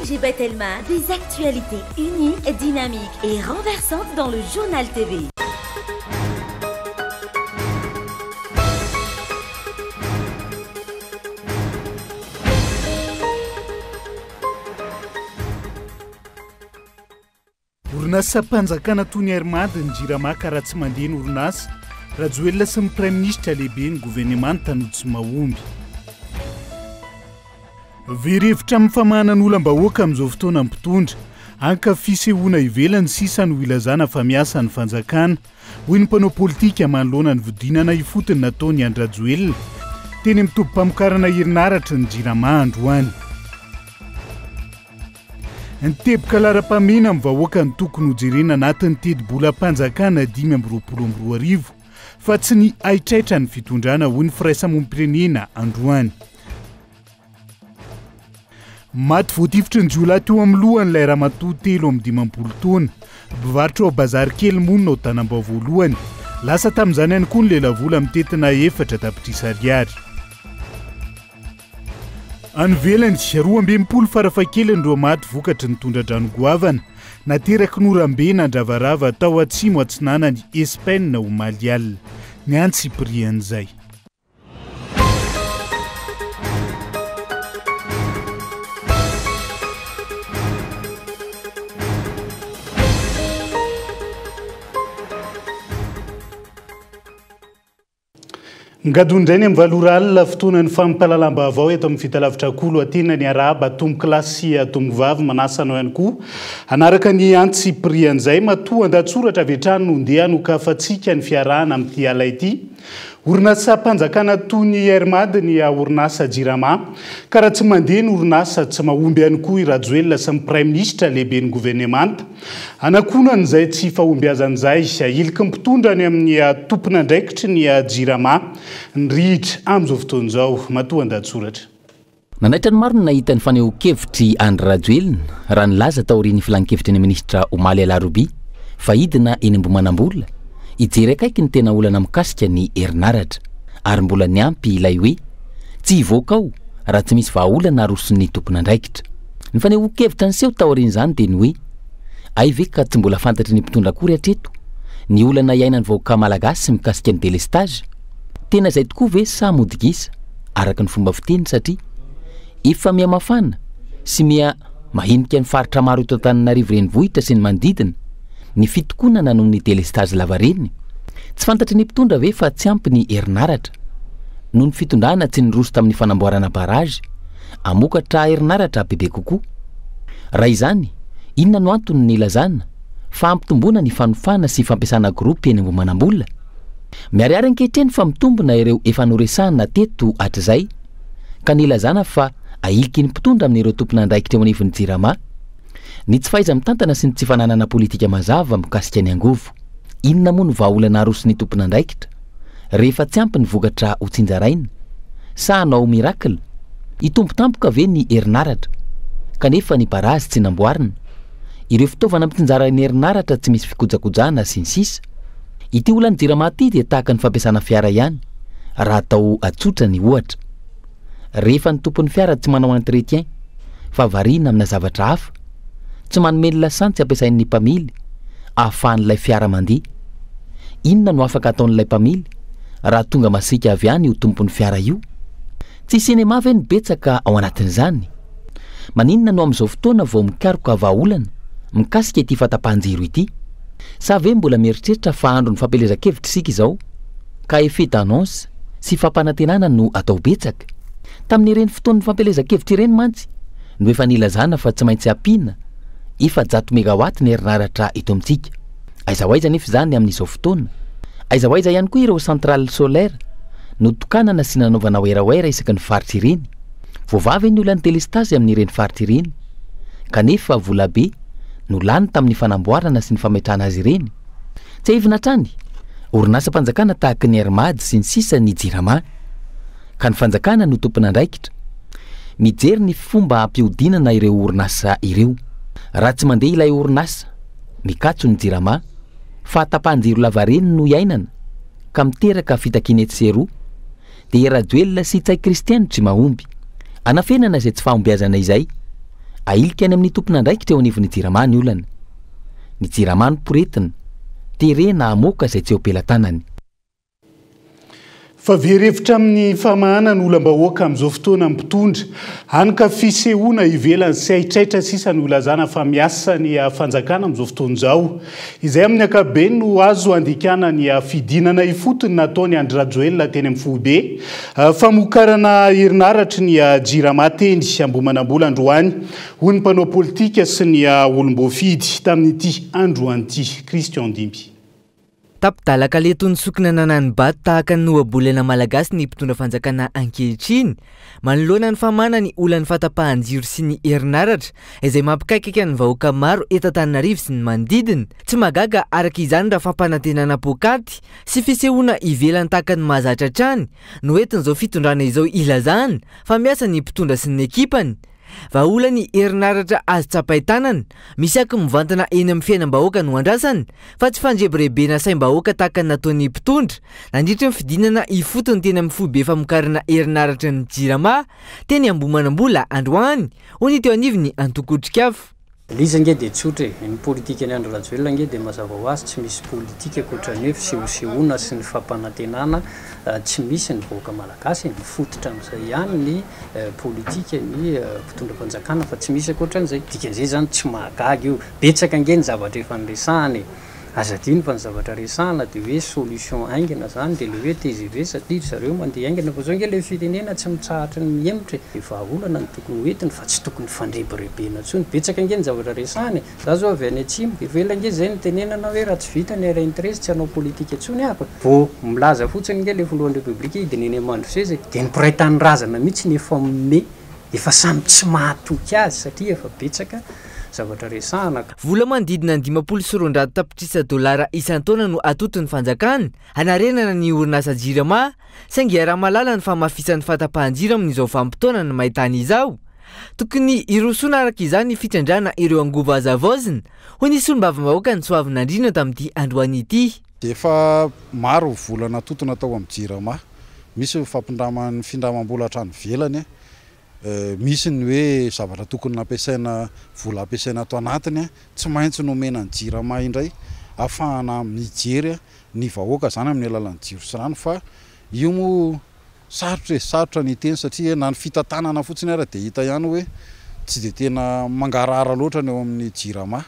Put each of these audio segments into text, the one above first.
MG Batelma, des actualités uniques, dynamiques et renversantes dans le Journal TV. Orinasam-panjakana toy ny Air Mad ny Jirama ka raha tsy mandeha ny orinasa, Rajoelina sy ny Praiminisitra lehiben'ny governemanta no tsy mahomby. Very hevitra amin'ny famahana ny olam-bahoaka amin'izao fotoana ny mpitondra. Anka fisehoana ivelany sisa no ilazana fa miasa ny fanjakana, hoy ny mpanao politika manoloana ny fidinana ifotony nataon'i Andry Rajoelina teny amin'ny tobim-pamokarana herinaratry ny Jirama androany. Ny teboka laharam-pahamehana amin'ny vahoaka no tokony hojerena anatin'ny tetibolam-panjakana 2025 fa tsy ny haitraitra ny fitondrana, hoy ny firaisamonim-pirenena androany. Maty voatifitry ny jiolahy teo amin'ny lohany ilay ramatoa 53 taona, mpivarotra ao Bazary kely monina ao Tanambao voalohany. Lasa tamin'izany ihany koa ny lelavola mitentina efatra tapitrisa ariary. Any ivelany, 62 farafahakeliny ireo maty vokatry ny tondra-drano goavana nateraky ny oram-be nandravarava tao atsimo atsinanan'i Espaina omaly alina. Ny antsipirian'izay. Migadona indray ny amin'ny valo ora alina, fotoanan'ny fampahalalam-baovao eto amin'ny Fitalavitra Kolo. Atina ny arahaba tompokolahy sy tompokovavy, manasa anao ihany koa hanaraka ny antsipirian'izay. Matoa an-dahatsoratra avy hatrany no ndeha hanokafantsika ny fiarahana amin'ity ala ity. Orinasam-panjakana toy ny Air Mad ny orinasa Jirama. Ka raha tsy mandeha ny orinasa, tsy mahomby ihany koa i Rajoelina sy ny Praiminisitra lehiben'ny governemanta. Hanakonana izay tsy fahombiazana izay, ahiliky ny mpitondra any amin'ny tompon'andraikitry ny Jirama ny rihitra amin'izao fotoana izao. Matoa an-dahatsoratra. Nanaitra ny maro ny nahita ny fanehoan-kevitr'i Andry Rajoelina raha nilaza taorian'ny filankevitry ny minisitra omaly alarobia fa hidina eny Ambohimanambola hijery akaiky ny tena olana mikasika ny herinaratra ary mbola niampy ilay hoe tsy hivoaka ao raha tsy misy vahaolana aroson'ny tompon'andraikitra. Ny fanehoan-kevitra niseho taorian'izany dia ny hoe, hay ve ka tsy mbola fantatry ny mpitondra akory hatreto ny olana iainan'ny vahoaka malagasy mikasika ny délestage? Tena izay tokoa ve sa mody gisa araka ny fomba fiteny satria efa miha-mafana sy miha mahenika ny faritra maro eto Antananarivo renivohitra sy ny manodidina ny fitokonana noho ny délestage lavareny? Tsy fantatry ny mpitondra ve fa tsy ampy ny herinaratra noho ny fitondrana tsy niroso tamin'ny fanamboarana barrage hamokatra herinaratra bebe kokoa. Raha izany, inona no antony nilazana fa hampitomboana ny fanofana sy fampiasana groupe eny Ambohimanambola? Miharihary ankehitriny fa mitombina ireo efa noresahina teto hatrizay ka nilazana fa ahiliky ny mpitondra amin'ireo tompon'andraikitra eo anivon'ny Jirama ny tsy fahaiza-mitantana sy ny tsy fananana politika mazava mikasika ny angovo. Inona moa no vahaolana aroson'ny tompon'andraikitra rehefa tsy ampy ny vokatra hotsinjaraina? Sa hanao miracle? Hitombo tampoka ve ny herinaratra kanefa ny barazy tsy namboarina? Ireo fitaovana mitsinjara ny herinaratra tsy misy fikojakojana sy ny sisa Ity olan'ny jirama ity dia tahaka ny fampiasana fiara ihany raha atao tsotra ny ohatra. Rehefa ny tompon'ny fiara tsy manao entretien fa variana amina zavatra hafa, tsy manome ny lasantsy ampiasain'ny mpamily ahafahan'ilay fiara mandeha. Inona no afaka ataon'ilay mpamily raha tonga masiaka avy any io tompon'ny fiara io? Tsy sinema ve no betsaka ao anatin'izany? Maninona no amin'izao fotoana vao mikaroka vahaolana mikasika ity fahatapahan-jiro ity? Sa ve mbola mieritreritra fa andron'ny fampielezan-kevitra isika izao ka effet d'annonce sy fampanantenana no atao betsaka? Tamin'ireny fotoan'ny fampielezan-kevitra ireny mantsy no efa nilazana fa tsy maintsy ampiana 400 megawatt ny herinaratra eto amintsika. Aiza ho aiza anefa izany amin'izao fotoana? Aiza ho aiza ihany koa ireo centrale solaire notokanana sy nanaovana werawera isaky ny faritra ireny? Voavaha ve ny olan'ny delestazy amin'ireny faritra ireny? Kanefa volabe no lany tamin'ny fanamboarana sy ny fametrahana azy ireny? Tsiahivina hatrany, orinasam-panjakana tahaka ny Air Mad sy ny sisa ny Jirama. Ka ny fanjakana no tompon'andraikitra mijery ny fomba hampihodinana ireo orinasa ireo. Raha tsy mandeha ilay orinasa, mikatso ny Jirama, fahatapahan-jiro lavareny no iainana ka miteraka fitakiana etsy sy eroa, dia i Rajoelina sy Ntsay Christian no tsy mahomby. Anafenana izay tsy fahombiazana izay. Ahilika any amin'ny tompon'andraikitra eo anivon'ny Jirama ny olana. Ny Jirama no poretina, terena hamoaka izay tsy eo am-pelatanany. Fa very hevitra amin'ny famahana ny olam-bahoaka amin'izao fotoana ny mpitondra. Hany ka fisehoana ivelany sy haitraitra sisa no ilazana fa miasa ny fanjakana amin'izao fotoana izao. Izay amin'ny ankapobeny no azo andikana ny fidinana ifotony nataon'i Andry Rajoelina teny amin'ny foibe famokarana herinaratry ny Jirama teny Ambohimanambola androany, hoy ny mpanao politika sy ny olom-boafidy tamin'ity androany ity. Christian Dimby. Tapi-dalan-kaleha toy ny sokina nanani-bato tahaka ny ohabolana malagasy ny mpitondra fanjakana ankehitriny manoloana ny famahana ny olan'ny fahatapahan-jiro sy ny herinaratra izay mampikaikaika ny vahoaka maro eto Antananarivo sy ny manodidina. Tsy mahagaga araka izany raha fampanantenana poakaty sy fisehoana ivelany tahaka ny mahazatra hatrany no entin'izao fitondrana izao ilazana fa miasa ny mpitondra sy ny ekipany. Vahaolana ny herinaratra azo tsapain-tanana, misy ako mivantana eny amin'ny fiainam-bahoaka no andrasana, fa tsy fandrebirebena saim-bahoaka tahaka ny nataon'ny mpitondra nandritra ny fidinana ifotony teny amin'ny foibe famokarana herinaratry ny Jirama teny Ambohimanambola androany, hoy ny teo anivon'ny antoko Otrikafo. Ilay izy ange dia tsotra e, ny politikan'i Andry Rajoelina ange dia mazava ho azy tsy misy politika ankoatran'ny hoe fisehosehoana sy ny fampanantenana tsy misy ny vahoaka malagasy e, mifototra amin'izay ihany ny politikan'ny mpitondra fanjakana fa tsy misy ankoatran'izay, dikan'izay izany tsy mahagaga io, betsaka ange ny zavatra efa niresahana e. Aza adino fa ny zavatra resahana dia hoe solution haingana zany dia le hoe tgv satria ry zareo mandeha haingana fa zao nge le firenena tsy mitsahatra ny mihemotra e, dia vahaolana no tokony ho entiny fa tsy tokony fandrebirebena intsony, betsaka nge ny zavatra resahana e, za zao avy any atsimo, efa ela nge zay nitenenana hoe raha tsy vita ny RN 13 tsy hanao politika intsony aho fa vao milaza fotsiny nge le filohan'ny repoblika hidina eny Mandroseza e, dia ny mpiray tanindrazana mihitsy no efa mime Efa samy tsy mahatoky azy satria efa betsaka zavatra resahana ka. Vola manodidina ny 250 tapitrisa dolara isan-taona no atoton'ny fanjakana hanarenana ny orinasa Jirama, saingy iaraha-mahalala ny fahamafisan'ny fahatapahan-jiro amin'izao vanim-potoanan'ny maintany izao. Tokony hirosoana araka izany ny fitrandrahana ireo angovo azo havaozina, hoy ny solombavambahoakan'i Soavinandriana tamin'ity androany ity. Efa maro ny vola natotona tao amin'ny Jirama. Misy ny fampindraman'ny findramam-bola hatrany ivelany, misy ny hoe zavatra tokony nampiasaina, vola ampiasaina ato anatiny, tsy maintsy nomena ny Jirama indray ahafahana mijery ny vahoaka izany amin'ny alalan'ny jiro sy rano fa io moa sarotra e, sarotra ny hiteny satria na ny fitantanana fotsiny ara dia hita ihany hoe tsy dia tena mangarahara loatra ny ao amin'ny Jirama.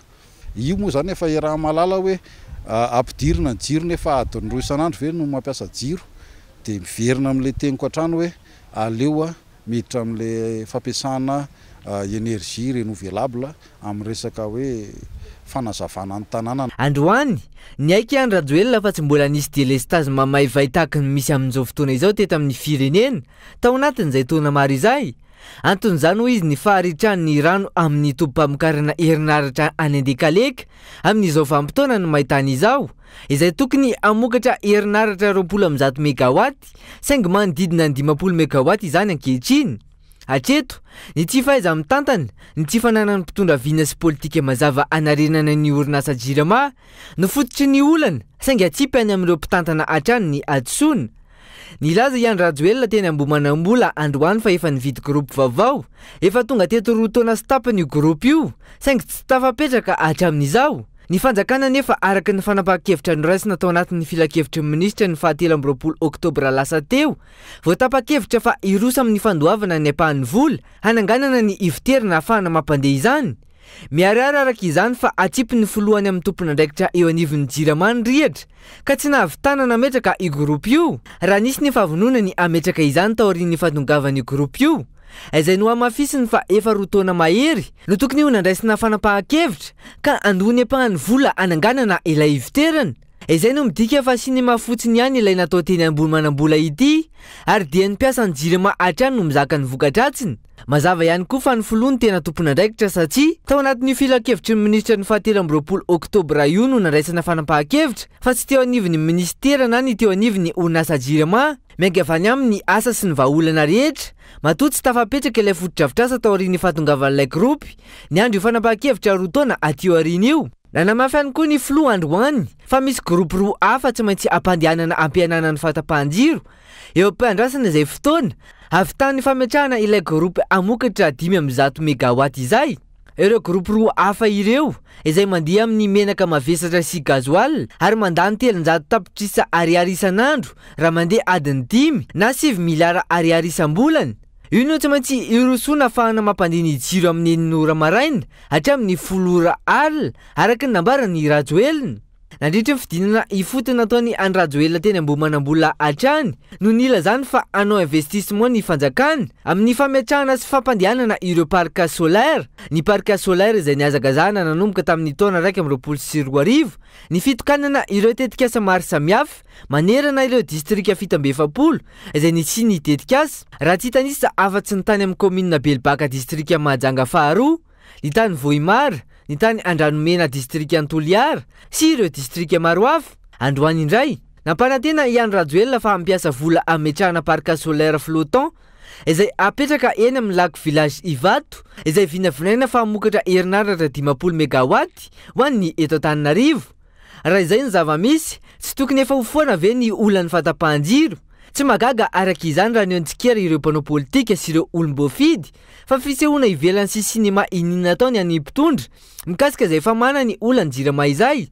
Io moa izany efa iaraha-mahalala hoe ampidirina ny jiro nefa adiny roa isan'andro ve no mampiasa jiro? Dia miverina amin'ilay teniko hatrany hoe aleo miditra amin'ilay fampiasana énergie renouvelable amin'ny resaka hoe fanazavana ny tanàna. Androany, niaiky Andry Rajoelina fa tsy mbola nisy delestazy mamaivay tahaka ny misy amin'izao fotoana izao teto amin'ny firenena tao anatin'izay taona maro izay. Anton'izany hoy izy ny faharitran'ny rano amin'ny tobim-pamokarana herinaratra any Andekaleka amin'izao vanim-potoanan'ny maintany izao, izay tokony hamokatra herinaratra 120 megawatt saingy manodidina ny 50 megawatt izany ankehitriny. Hatreto, ny tsy fahaiza-mitantana, ny tsy fananan'ny mpitondra vina sy politika mazava hanarenana ny orinasa Jirama no fototry ny olana saingy atsipy any amin'ireo mpitantana hatrany ny hadisoana. Nilaza i Andry Rajoelina teny Ambohimanambola androany fa efa nividy groupe vaovao. Efa tonga teto roa taona sy tapany io groupe io, saingy tsy tafapetraka hatramin'izao. Ny fanjakana anefa araka ny fanapahan-kevitra noraisina tao anatin'ny filankevitry ny minisitra ny faha 23 oktobra lasa teo vao tapa-kevitra fa hiroso amin'ny fandoavana ny ampahan'ny vola hananganana ny ivoterana ahafahana mampandeha izany. Miharihary araka izany fa atsipy ny filohany amin'ny tompon'andraikitra eo anivon'ny Jirama ny rihatra ka tsy nahavitana nametraka io groupe io raha nisy ny fahavononany hametraka izany taorian'ny fahatongavan'io groupe io izay nohamafisiny fa efa roa taona mahery no tokony ho nandraisina fanapahan-kevitra ka handoa ny ampahan'ny vola hananganana ilay ivoterana. Izay no midika fa sinema fotsiny ihany ilay natao teny Ambohimanambola ity ary dia ny mpiasan'ny Jirama hatrany no mizaka ny voka-dratsiny. Mazava ihany koa fa ny filoha no tena tompon'andraikitra satria tao anatin'io filankevitry ny minisitra ny faha 23 oktobra io no nandraisana fanapahan-kevitra fa tsy teo anivon'ny minisitera na ny teo anivon'ny orinasa Jirama. Miainga avy any aminy ny asa sy ny vahaolana rehetra. Matoa tsy tafapetraka ilay fotodrafitrasa taorian'ny fahatongavan'ilay gropy, niandry io fanapahan-kevitra roa taona aty aoriana io. Nanamafy ihany koa ny filoha androany fa misy groupe roa hafa tsy maintsy ampandehanana hampihenana ny fahatapahan-jiro eo am-piandrasana izay fotoana havitan'ny fametrahana ilay groupe hamokatra 105 megawatt izay. Ireo groupe roa hafa ireo izay mandeha amin'ny menaka mavesatra sy gasoil ary mandany 300 tapitrisa ariary isan'andro raha mandeha adiny 5 na 9 miliara ariary isam-bolana. Io no tsy maintsy irosoana ahafahana mampandeha ny jiro amin'ny 6 ora maraina hatramin'ny 10 ora alina, araka ny nambaran'i Rajoelina. Nandritra ny fidinana ifotony nataon'i Andry Rajoelina teny Ambohimanambola hatrany no nilazany fa hanao investissement ny fanjakana amin'ny fametrahana sy fampandehanana ireo parc solaire. Ny parc solaire izay nihazakazahana nanomboka tamin'ny taona 2021 ny fitokanana ireo tetikasa maro samihafa manerana ireo distrika 47 izay nisian'ny tetikasa, raha tsy hitanisa afa-tsy ny tany amin'ny kaominina Belobaka distrika Mahajanga faharoa, ny tany Vohimara, ny tany Andranomena distrikan'i Toliara sy ireo distrika maro hafa. Androany indray, nampanantena i Andry Rajoelina fa hampiasa vola hametrahana parc solaire flottant izay hapetraka eny amin'ny Lac Village Ivato izay vinavinaina fa hamokatra herinaratra 50 megawatt ho an'ny eto Antananarivo. Raha izay ny zava-misy, tsy tokony efa ho foana ve ny olan'ny fahatapahan-jiro? Tsy mahagaga araka izany raha niantsikera ireo mpanao politika sy ireo olom-boafidy fa fisehoana ivelany sy sinema iniana atao ny an'ny mpitondra mikasika izay famahana ny olan'ny Jirama izay.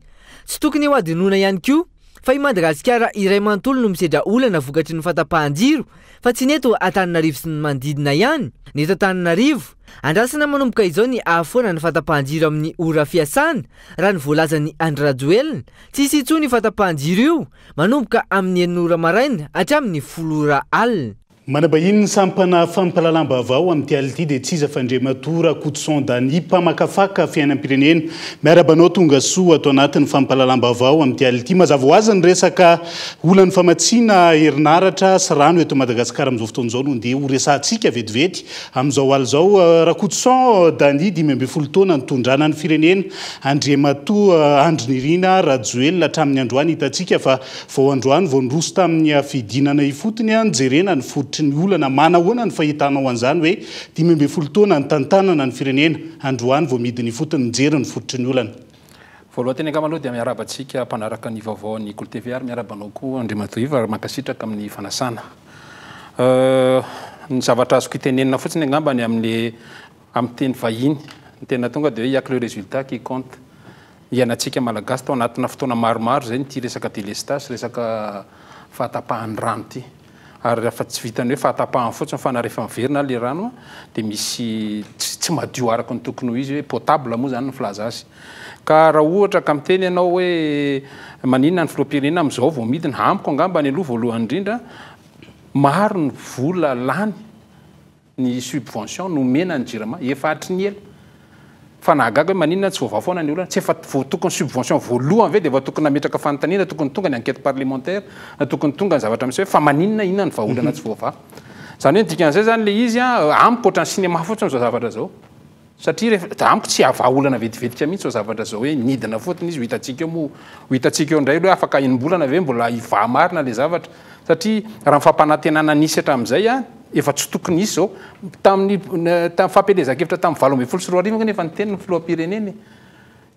Tsy tokony hohadinoina ihany koa fa i Madagasikara iray manontolo no misedra olana vokatry ny fahatapahan-jiro fa tsy ny eto Antananarivo sy ny manodidina ihany. Ny eto Antananarivo, andrasana manomboka izao ny hahafoana ny fahatapahan-jiro amin'ny ora fiasana, raha ny voalazan'i Andry Rajoelina. Tsy hisy intsony io fahatapahan-jiro io manomboka amin'ny 6 ora maraina hatramin'ny 10 ora alina. Manabahiny ny sampana fampahalalam-baovao amin'ity alina ity dia tsy iza fa Andriamatoa Rakotoson Dany, mpamakafaka fiainam-pirenena. Miarahaba anao tonga soa ato anatin'ny fampahalalam-baovao amin'ity alina ity. Mazava ho azy ny resaka olan'ny famatsiana herinaratra sy rano eto Madagasikara amin'izao fotoana izao no ndeha ho resahantsika vetivety amin'izao alina izao. Rakotoson Dany, 15 taona nitondrana ny firenena, Andriamatoa Andry Nirina Rajoelina hatramin'ny androany hitantsika fa Vao androany vao niroso tamin'ny fidinana ifotony nijerena ny fototry ny olana. Manahoana ny fahitanao an'izany hoe 15 taona nitantanana ny firenena, androany vao midina ifotony mijery ny fototry ny olana? Voalohany teny angamba aloha dia miarahaba antsika mpanaraka ny vaovao an'ny Kolo TV ary miarahaba anao koa Andriamatoa Yves ary mankasitraka amin'ny fanasana. Ny zavatra azoko itenenina fotsiny angamba ny amin'le amin'ny teny vahiny ny tena tonga dia hoe il y a que le résultat qui compte. Iainantsika Malagasy tao anatina fotoana maromaro izay ity resaka délestage sy resaka fahatapahan'ny rano ity. Ary rehefa tsy vitan'ny hoe fahatapahany fotsiny fa na rehefa miverina ary ilay rano dia misy tsy madio araka ny tokony ho izy hoe potable moa izany ny filaza azy. Ka raha ohatra ka miteny ianao hoe maninona ny filoham-pirenena amin'izao vao midina, amiko angamba ny aloha voalohany indrindra maro ny vola lany ny subvention nomena ny jirama efa hatry ny ela fa nahagaga hoe maninona tsy voavaha foana ny olana, tsy efa vao tokony subvention voalohany ve dia efa tokony nametraka fanontaniana, tokony tonga ny enquête parlementaire, na tokony tonga ny zavatra misy hoe fa maninona, inona ny vahaolana tsy voavaha. Izany hoe ny dikan'izay izany ilay izy an, amiko ohatran'ny cinéma fotsiny izao zavatra izao. Satria rehefa, amiko tsy hahavaha olana vetivetika mihitsy izao zavatra izao hoe nidina fotony izy, ho hitantsika eo moa, ho hitantsika eo indray aloha hoe afaka enim-bolana ve mbola hivaha marina ilay zavatra. Satria raha ny fampanantenana nisy hatramin'izay an, efa tsy tokony hisy izao. Tamin'ny, tamin'ny fampielezan-kevitra tamin'ny 2018 ange efa niteny ny filoham-pirenena e.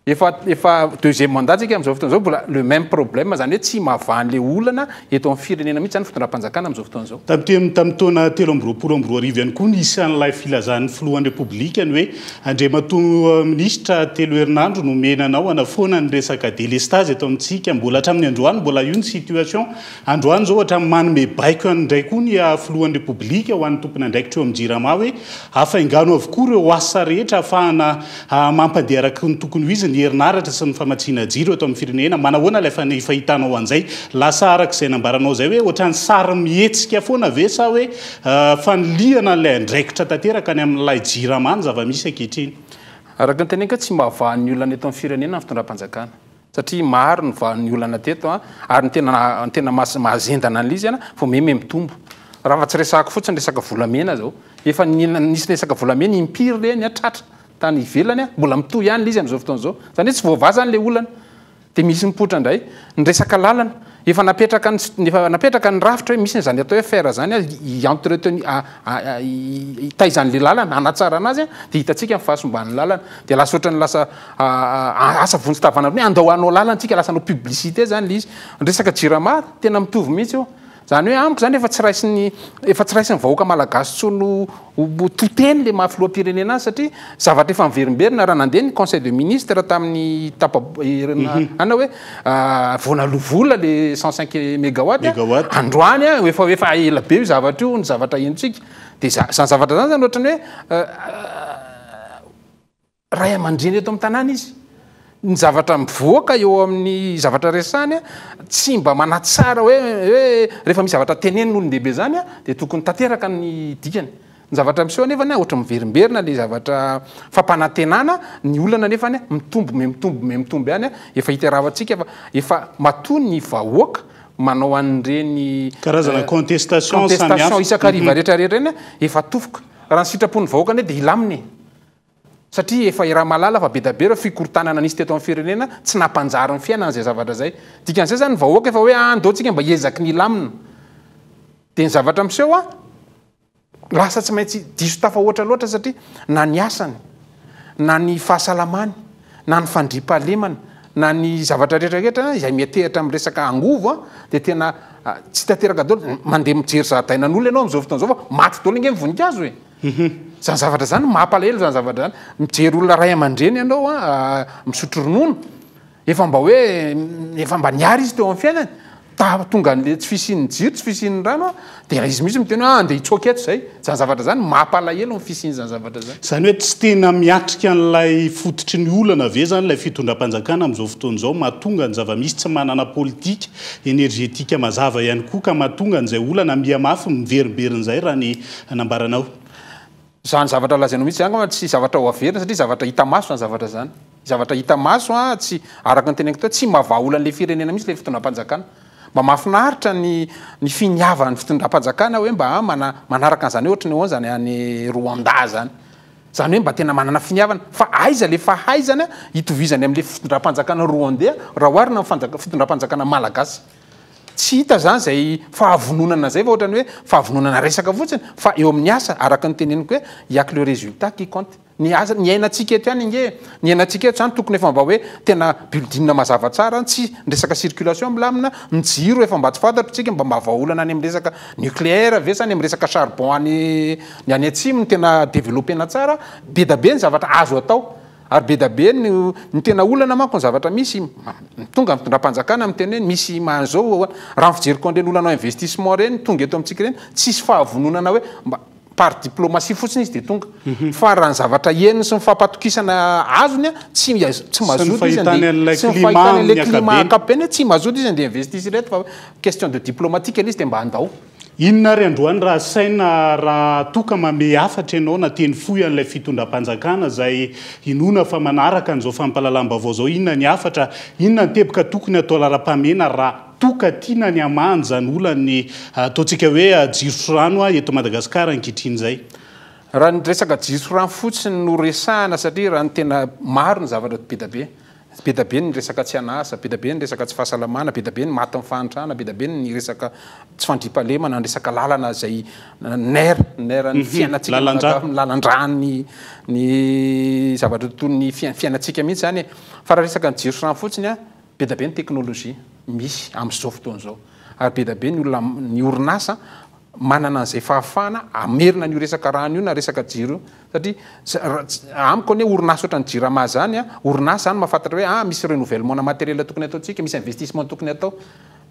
Efa efa deuxième mandat tsika amin'izao fotoana izao mbola le même problème, izany hoe tsy mahavaha an'ilay olana eto amin'ny firenena mihitsy izany ny fitondram-panjakana amin'izao fotoana izao. Tamin'ny tamin'ny taona 2023 ihany koa nisy an'ilay filazan'ny filohan'ny Repoblika ny hoe Andriamatoa minisitra telo herinandro no omena anao hanafoana ny resaka délestage eto amintsika, mbola hatramin'ny androany mbola io ny situation, androany izao hatramin'ny manome baiko any indray koa ny filohan'ny Repoblika ho an'ny tompon'andraikitra eo amin'ny Jirama hoe afaingano avokoa ireo asa rehetra ahafahana Mampandeha araka ny tokony ho izy ny herinaratra sy ny famatsiana jiro eto amin'ny firenena. Manahoana ilay fahitanao an'izay? Lasa araka izay nambaranao izay hoe ohatran'ny sary mihetsika foana ve sa hoe fanilihana an'ilay andraikitra tanteraka any amin'ilay Jirama ny zava-misy ankehitriny? Araka ny teneniko, tsy mahavaha ny olana eto amin'ny firenena ny fitondram-panjakana. Satria maro ny va ny olana teto an, ary ny tena ny tena maha mahazendana an'ilay izy an, vao miha mitombo. Raha fa tsy resahako fotsiny resaka volamena zao. Efa nisy resaka volamena impiry ireny an, tratra tany ivelany an, mbola mitohy ihany ilay izy amin'izao fotoana izao. Izany hoe tsy voavaha izany ilay olana. Dia misy mipoitra indray. Ny resaka lalana, efa napetraka ny efa napetraka ny rafitra hoe misy an'izany atao hoe fer izany an, hi-entretenir hitaiza an'ilay lalana, hanatsarana azy an, dia hitantsika ny fahasimban'ny lalana. Dia lasa ohatran'ny lasa Asa vonjy tavana hoe andao hanao lalana tsika, lasa hanao publicité zany le izy. Ny resaka jirama tena mitovy mihitsy io. Izany hoe amiko izany efa tsy raisin'ny efa tsy raisin'ny vahoaka malagasy intsony ho ho to teny le maha filoham-pirenena azy satria zavatra efa miverimberina raha nandeha ny conseil de ministre tamin'ny tapa ana hoe vao naloa vola le 105 mégawatt androany efa efa ela be io zavatra io ny zavatra henontsika dia zany zavatra zany zany ohatran'ny hoe Ray aman-dreny eto amin'ny tanàna izy. Ny zavatra mivoaka eo amin'ny zavatra resahany tsy mba manatsara hoe hoe rehefa misy zavatra tenenin'ny olon-dehibe izany dia tokony tanteraka ny dikany. Ny zavatra miseho anefany ohatra miverimberina ilay zavatra fampanantenana, ny olana anefany mitombo miha-mitombo miha-mitombo ihany, efa hiterahantsika fa efa matoa ny vahoaka manao an'ireny karazana contestation samihafa contestation isan-kariva rehetra rehetra ireny efa tofoka. Raha ny sitrapon'ny vahoaka anie dia hilamina e. Satria efa iraha-mahalala fa be da be ireo fikorontanana nisy teto amin'ny firenena tsy nampanjary ny fiainana izay zavatra izay. Dikan'izay izany ny vahoaka efa hoe ah ndao tsika mba hiezaky ny hilamina. Dia ny zavatra miseho ah, lasa tsy maintsy diso tafahoatra loatra satria na ny asany, na ny fahasalamany, na ny fandriampahalemana, na ny zavatra rehetra rehetra izay miantehitra amin'ny resaka angovo ah, dia tena tsy tanteraka daholo. Mandeha mijery zaridainan'olona ianao amin'izao fotoana izao fa maty daholo ange ny voninkazo e. Zany zavatra zany mampalahelo zany zavatra zany. Mijery olona ray aman-dreny ianao a, misotro ronono, efa mba hoe efa mba niary izy teo amin'ny fiainany, ta- tonga an'le tsy fisian'ny jiro, tsy fisian'ny rano a, dia izy mihitsy miteny hoe ah andeha hitsoaka eto zay. Zany zavatra zany mampalahelo ny fisian'izany zavatra zany. Izany hoe tsy tena miatrika an'ilay fototry ny olana ve izany ilay fitondram-panjakana amin'izao fotoana izao mahatonga ny zava-misy tsy manana politika energetika mazava ihany koa ka mahatonga an'izay olana miha-mafy miverimberina izay raha ny nambaranao. Izany zavatra lazainao mihitsy izany angamba tsy zavatra ho averina satria zavatra hita maso izany zavatra izany. Zavatra hita maso an, tsy, araka ny teneniko teo, tsy mahavaha olan'ilay firenena mihitsy ilay fitondram-panjakana. Mba mahafinaritra ny ny finiavan'ny fitondram-panjakana hoe mba mana, manaraka an'izany hoe ohatry ny ahoana izany any Rwanda izany. Izany hoe mba tena manana finiavana. Fa aiza ilay fahaizana hitovizany amin'ilay fitondram-panjakana Rwandais raha oharina amin'ny fanjaka, fitondram-panjakana malagasy. Tsy hita zany zay fahavononana zay fa ohatrany hoe fahavononana resaka fotsiny fa eo amin'ny asa araka ny teneniko hoe il y a que le résultat qui compte. Ny asa ny iainantsika eto ihany ange e, ny iainantsika eto zany tokony efa mba hoe tena building mazava tsara, tsy ny resaka circulation milamina, ny jiro efa mba tsy fantatro tsika mba mba vahaolana any amin'ny resaka nucléaire ve sa any amin'ny resaka charbon any ny any atsimo no tena developena tsara, be da be ny zavatra azo atao. Ary be da be ny ny tena olana manko ny zavatra misy, tonga ny fitondram-panjakana miteny hoe misy maha-zao, raha ny fijeriko an'ireny olana investissement ireny tonga eto amintsika ireny, tsisy fahavononana hoe mba par diplomatie fotsiny izy dia tonga. Fa raha ny zavatra henony sy ny fampatokisana azony tsy tsy mazoto izy andeha, sy ny fahitany an'ilay climat ankapobeny tsy mazoto izy andeha investir ireto fa question de diplomatique ilay izy dia mba andao. Inona ary androany raha asaina raha toa ka mamehy hafatra ianao na teny fohy an'ilay fitondram-panjakana izay inoana fa manaraka an'izao fampahalalam-baovao izao, inona ny hafatra, inona ny teboka tokony hatao laharam-pahamehana raha toa ka tiana ny hamaha an'izany olan'ny ataontsika hoe jiro sy rano eto Madagasikara ankehitriny izay? Raha ny resaka jiro sy rano fotsiny no resahana satria raha ny tena maro ny zavatra be da be. Be da be ny resaka tsy an'asa, be da be ny resaka tsy fahasalamana, be da be ny matin'ny fahantrana, be da be ny resaka tsy fandriampahalemana, ny resaka lalana izay nerf, nerf ny fiainantsika, ny lalan-drà ny ny zavatra toy ny fiainantsika mihitsy izany e. Fa raha resaka ny jiro sy rano fotsiny an, be da be ny teknolojia misy amin'izao fotoana izao ary be da be ny olona, ny orinasa manana an'izay fahafahana hamerina an'io resaka rano io na resaka jiro io satria amiko anie orinasa ohatran'ny jirama zany a, orinasa zany mahafantatra hoe ah misy renouvellement na matériel tokony ataontsika, misy investissement tokony atao,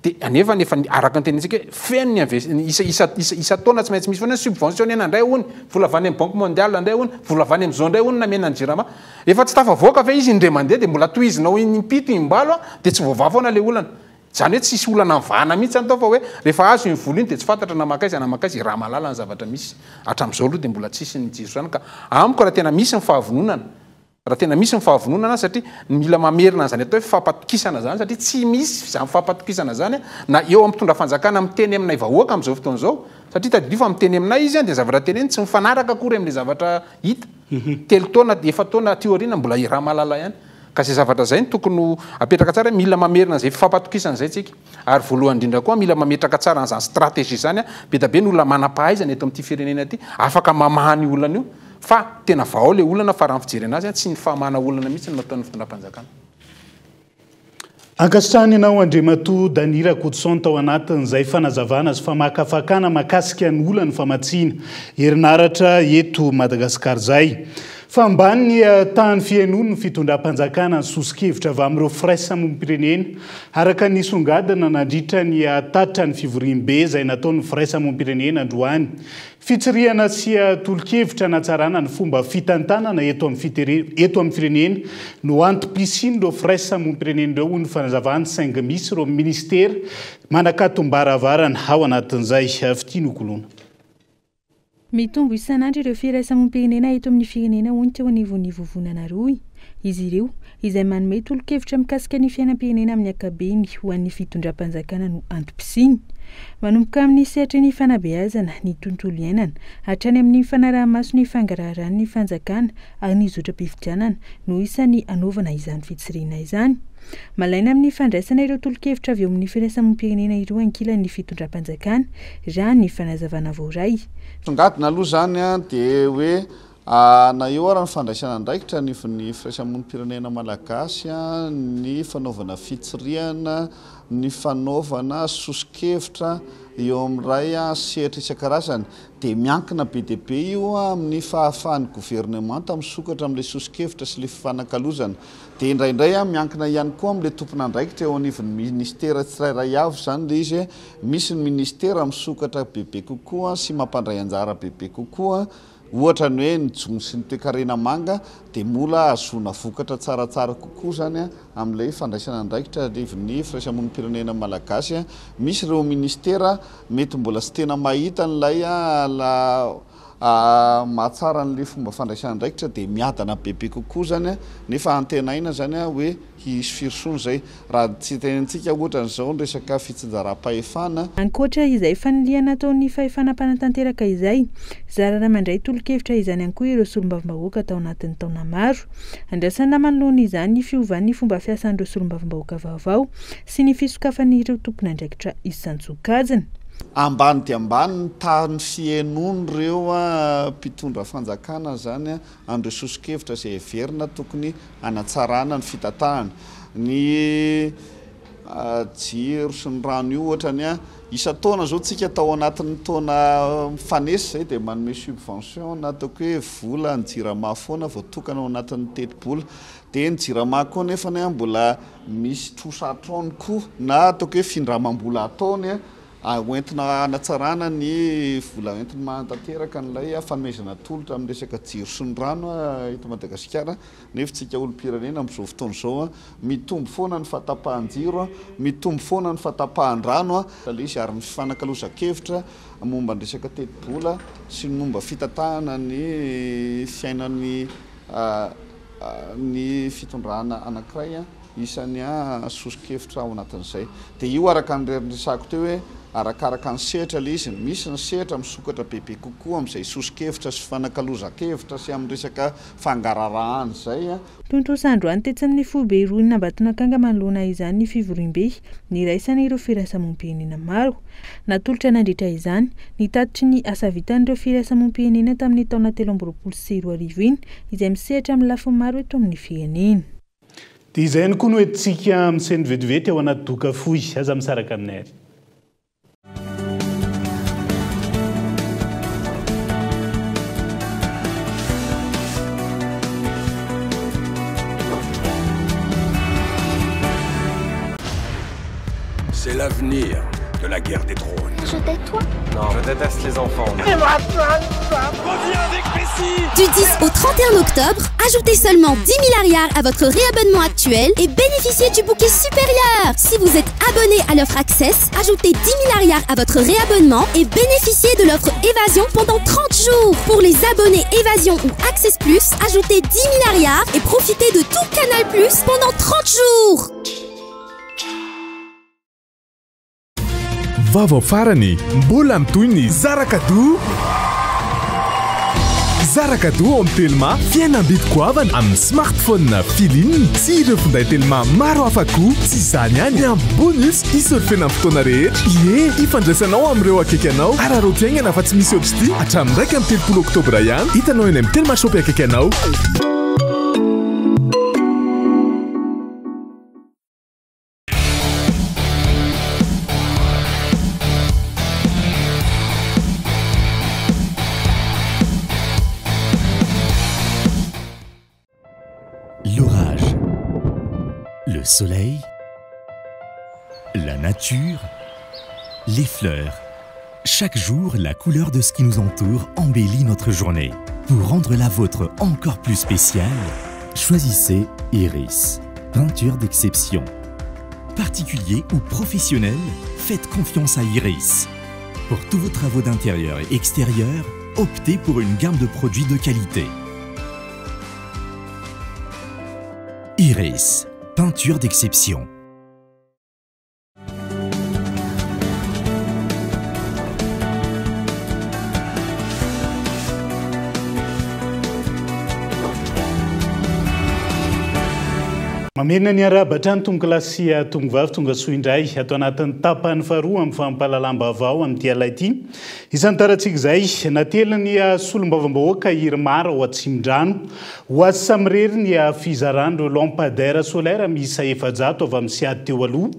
de anefa efa araka ny tenenintsika hoe feno ny inves- isa isa isa isan-taona tsy maintsy misy foana subventionner-na indray hono, vola avy any amin'ny banque mondiale indray hono, vola avy any amin'izao indray hono namena ny jirama, efa tsy tafavoaka ve izy indray mandeha de mbola tohizinao im-pito im-balo a, de tsy voavaha foana le olana. Izany hoe tsisy olana mivahana mihitsy zany tao fa hoe rehefa azo iny vola iny dia tsy fantatra na mankaiza na mankaiza, i Ramalala ny zavatra misy. Hatramin'izao aloha dia mbola tsisy ny jiro izany ka amiko raha tena misy ny fahavononana, raha tena misy ny fahavononana satria mila mamerina an'izany atao hoe fampatokisana izany satria tsy misy izany fampatokisana izany na eo amin'ny mpitondra fanjakana miteny aminay vahoaka amin'izao fotoana izao satria tadidio fa miteny aminay izy dia ny zavatra teneniny tsy mifanaraka akory amin'ilay zavatra hita. Telo taona, efa-taona aty aoriana mbola i Ramalala ihany. Ka izay zavatra izay no tokony ho apetraka tsara hoe mila mamerina an'izay fifampatokisana izay tsika. Ary voalohany indrindra koa mila mametraka tsara an'izany stratégie izany. Be dia be ny olona manam-pahaizana eto amin'ity firenena ity afaka mamaha an'io olana io. Fa tena vahao ilay olana fa raha ny fijerena azy tsy ny famahana olana mihitsy no nataon'ny fitondram-panjakana. Ankasitrahana ianao Andriamatoa Dany Rakotoson tao anatin'izay fanazavana sy famakafakana mahakasika ny olan'ny famatsiana herinaratra eto Madagasikara izay. Fa ambany ny tahan'ny fihainoan'ny fitondram-panjakana ny soso-kevitra avy amin'ireo firaisamonim-pirenena araka ny nisongadina nandritra ny tatitra ny fivoriambe izay nataon'ny firaisamonim-pirenena androany. Fitsirihana sy tolo-kevitra hanatsarana ny fomba fitantanana eto amin'ny eto amin'ny firenena no antom-pisian'ireo firaisamonim-pirenena ireo, hoy ny fanazavany, saingy misy ireo minisitera manakatom-baravarana ao anatin'izay. Fitia Nokoloana. Mitombo isan'andro ireo firaisamonim-pirenena eto amin'ny firenena, hoy ny teo anivon'ny Vovonana Rohy. Izy ireo, izay manome tolo-kevitra mikasika ny fiainam-pirenena amin'ny ankabeny ho an'ny fitondram-panjakana no antom-pisiany. Manomboka amin'ny sehatry ny fanabeazana, ny tontolo iainana, hatrany amin'ny fanaraha-maso ny fangaraharan'ny fanjakana ary ny zotram-pifidianana no isan'ny anaovana izany fitsirihina izany. Malaina amin'ny fandraisana ireo tolo-kevitra avy eo amin'ny firaisamonim-pirenena ireo ankilan'ny fitondram-panjakana, raha ny fanazavana voaray. Songadina aloha izany dia hoe Na eo ara ny fandraisana andraikitra anivon'ny firaisamonim-pirenena malagasy, ny fanaovana fitsirihana, ny fanaovana soso-kevitra eo amin'iray sehatra isan-karazany dia miankina be dia be io amin'ny fahafahan'ny governemanta misokatra amin'ilay soso-kevitra sy ilay fifanakalozana. Dia indraindray miankina ihany koa amin'ilay tompon'andraikitra eo anivon'ny minisitera tsirairay avy izany ilay izy hoe misy ny minisitera misokatra bebe kokoa sy mampandray anjara bebe kokoa. Ohatra ny hoe ny jono sy ny toekarena manga dia mola ahazoana vokatra tsaratsara kokoa izany amin'ilay fandraisana andraikitra anivon'ny firaisamonim-pirenena malagasy. Misy ireo ministera mety mbola tsy tena mahita an'ilay mahatsara an'ilay fomba fandraisana andraikitra dia miadana bebe kokoa izany nefa antenaina izany hoe Hisy firosoana izay. Raha tsy tenenintsika ohatra an'izao ny resaka fitsinjaram-pahefana. Ankoatra izay fanilihana ataon'ny fahefana mpanatanteraka izay, zara raha mandray tolo-kevitra izany ihany koa ireo solombavambahoaka tao anatin'ny taona maro. Andrasana manoloana izany ny fiovan'ny fomba fiasan'ireo solombavambahoaka vaovao sy ny fisokafan'ireo tompon'andraikitra isan-tsokajiny. Ambany dia ambany ny tahan'ny fihainoan'ireo mpitondra fanjakana izany an'ireo soso-kevitra izay heverina tokony hanatsarana ny fitantanana ny jiro sy ny rano io ohatra ny isan-taona zao tsika tao anatin'ny taona mifanesy zay dia manome subvention na ataoko hoe vola ny jirama foana voatokana ao anatin'ny tetibola dia ny jirama koa nefa ny mbola misy trosa ataony koa na ataoko hoe findramam-bola ataony hoentina hanatsarana ny vola entiny mahatanteraka an'ilay fanomezana tolotra amin'ny resaka jiro sy ny rano eto Madagasikara nefa tsika olom-pirenena amin'izao fotoana izao mitombo foana ny fahatapahan-jiro, mitombo foana ny fahatapahan-drano ilay izy ary ny fifanakalozan-kevitra momba ny resaka tetibola sy ny momba fitantanana ny fiainan'ny ny fitondrana anankiray. Isan'ny soso-kevitra ao anatin'izay. Dia io araka ny rerisako teo hoe arakaraka ny sehatra ilay izy. Misy ny sehatra misokatra bebe kokoa amin'izay soso-kevitra sy fanakalozan-kevitra sy amin'ny resaka fangararahana izay. Tontosa androany tetsy amin'ny foibe Irohin'Ambatonakanga manoloana izany ny fivoriambe niraisan'ireo firaisamonim-pirenena maro. Natolotra nandritra izany ny tatitry ny asa vitan'ireo firaisamonim-pirenena tamin'ny taona 2023 iny izay misehatra amin'ny lafiny maro eto amin'ny firenena. Dia izay ihany koa no entintsika miseno vetivety ao anaty doka fohy. Aza misaraka aminay ary. C'est l'avenir de la guerre des trônes. Je tais-toi Non, je déteste les enfants. Reviens avec Messi Du 10 au 31 octobre, ajoutez seulement 10 000 ariary à votre réabonnement actuel et bénéficiez du bouquet supérieur. Si vous êtes abonné à l'offre Access, ajoutez 10 000 ariary à votre réabonnement et bénéficiez de l'offre Évasion pendant 30 jours. Pour les abonnés Évasion ou Access Plus, ajoutez 10 000 ariary et profitez de tout Canal Plus pendant 30 jours. Vaovao farany, mbola mitohy ny Zara Cadeau! Zara Cadeau ao amin'ny Telma, fihenam-bidy goavana amin'ny smartphone Feeline sy ireo finday Telma maro hafa koa. Tsy izany ihany, miampy bonus hisurfena amin'ny fotoana rehetra. Ie, hifandraisanao amin'ireo akaiky anao. Araraoty haingana fa tsy misy ohatr'ity hatramin'ny 31 oktobra ihany. Hitanao eny amin'ny Telma Shop akaiky anao. Le soleil, la nature, les fleurs. Chaque jour, la couleur de ce qui nous entoure embellit notre journée. Pour rendre la vôtre encore plus spéciale, choisissez Iris, peinture d'exception. Particulier ou professionnel, faites confiance à Iris. Pour tous vos travaux d'intérieur et extérieur, optez pour une gamme de produits de qualité. Iris, peinture d'exception. Mamerina ny arahaba hatrany tompokolahy sy tompovavy tonga soa indray ato anatin'ny tapany faharoa amin'ny fampahalalam-baovao amin'ity alina ity. Isantarantsika izay natelin'ny solombavambahoaka Irmar ao Atsimondrano ho azy samirery ny fizaran'ireo lampadaire solaire miisa 400 avy amin'ny SIAD teo aloha.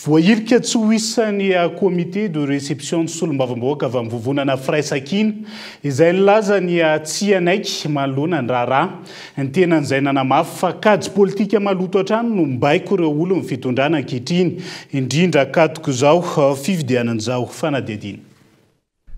Voahirika tsy ho isan'ny comité de réception ny solombavambahoaka avy amin'ny vovonana Firaisankina izay nilaza ny tsy hanaiky manoloana ny raharaha. Ny tenan'izay nanamafy fa kajy politika maloto hatrany no mibaiko ireo olon'ny fitondrana ankehitriny, indrindra akatoko izao fifidianana izao. Fanadihadiana.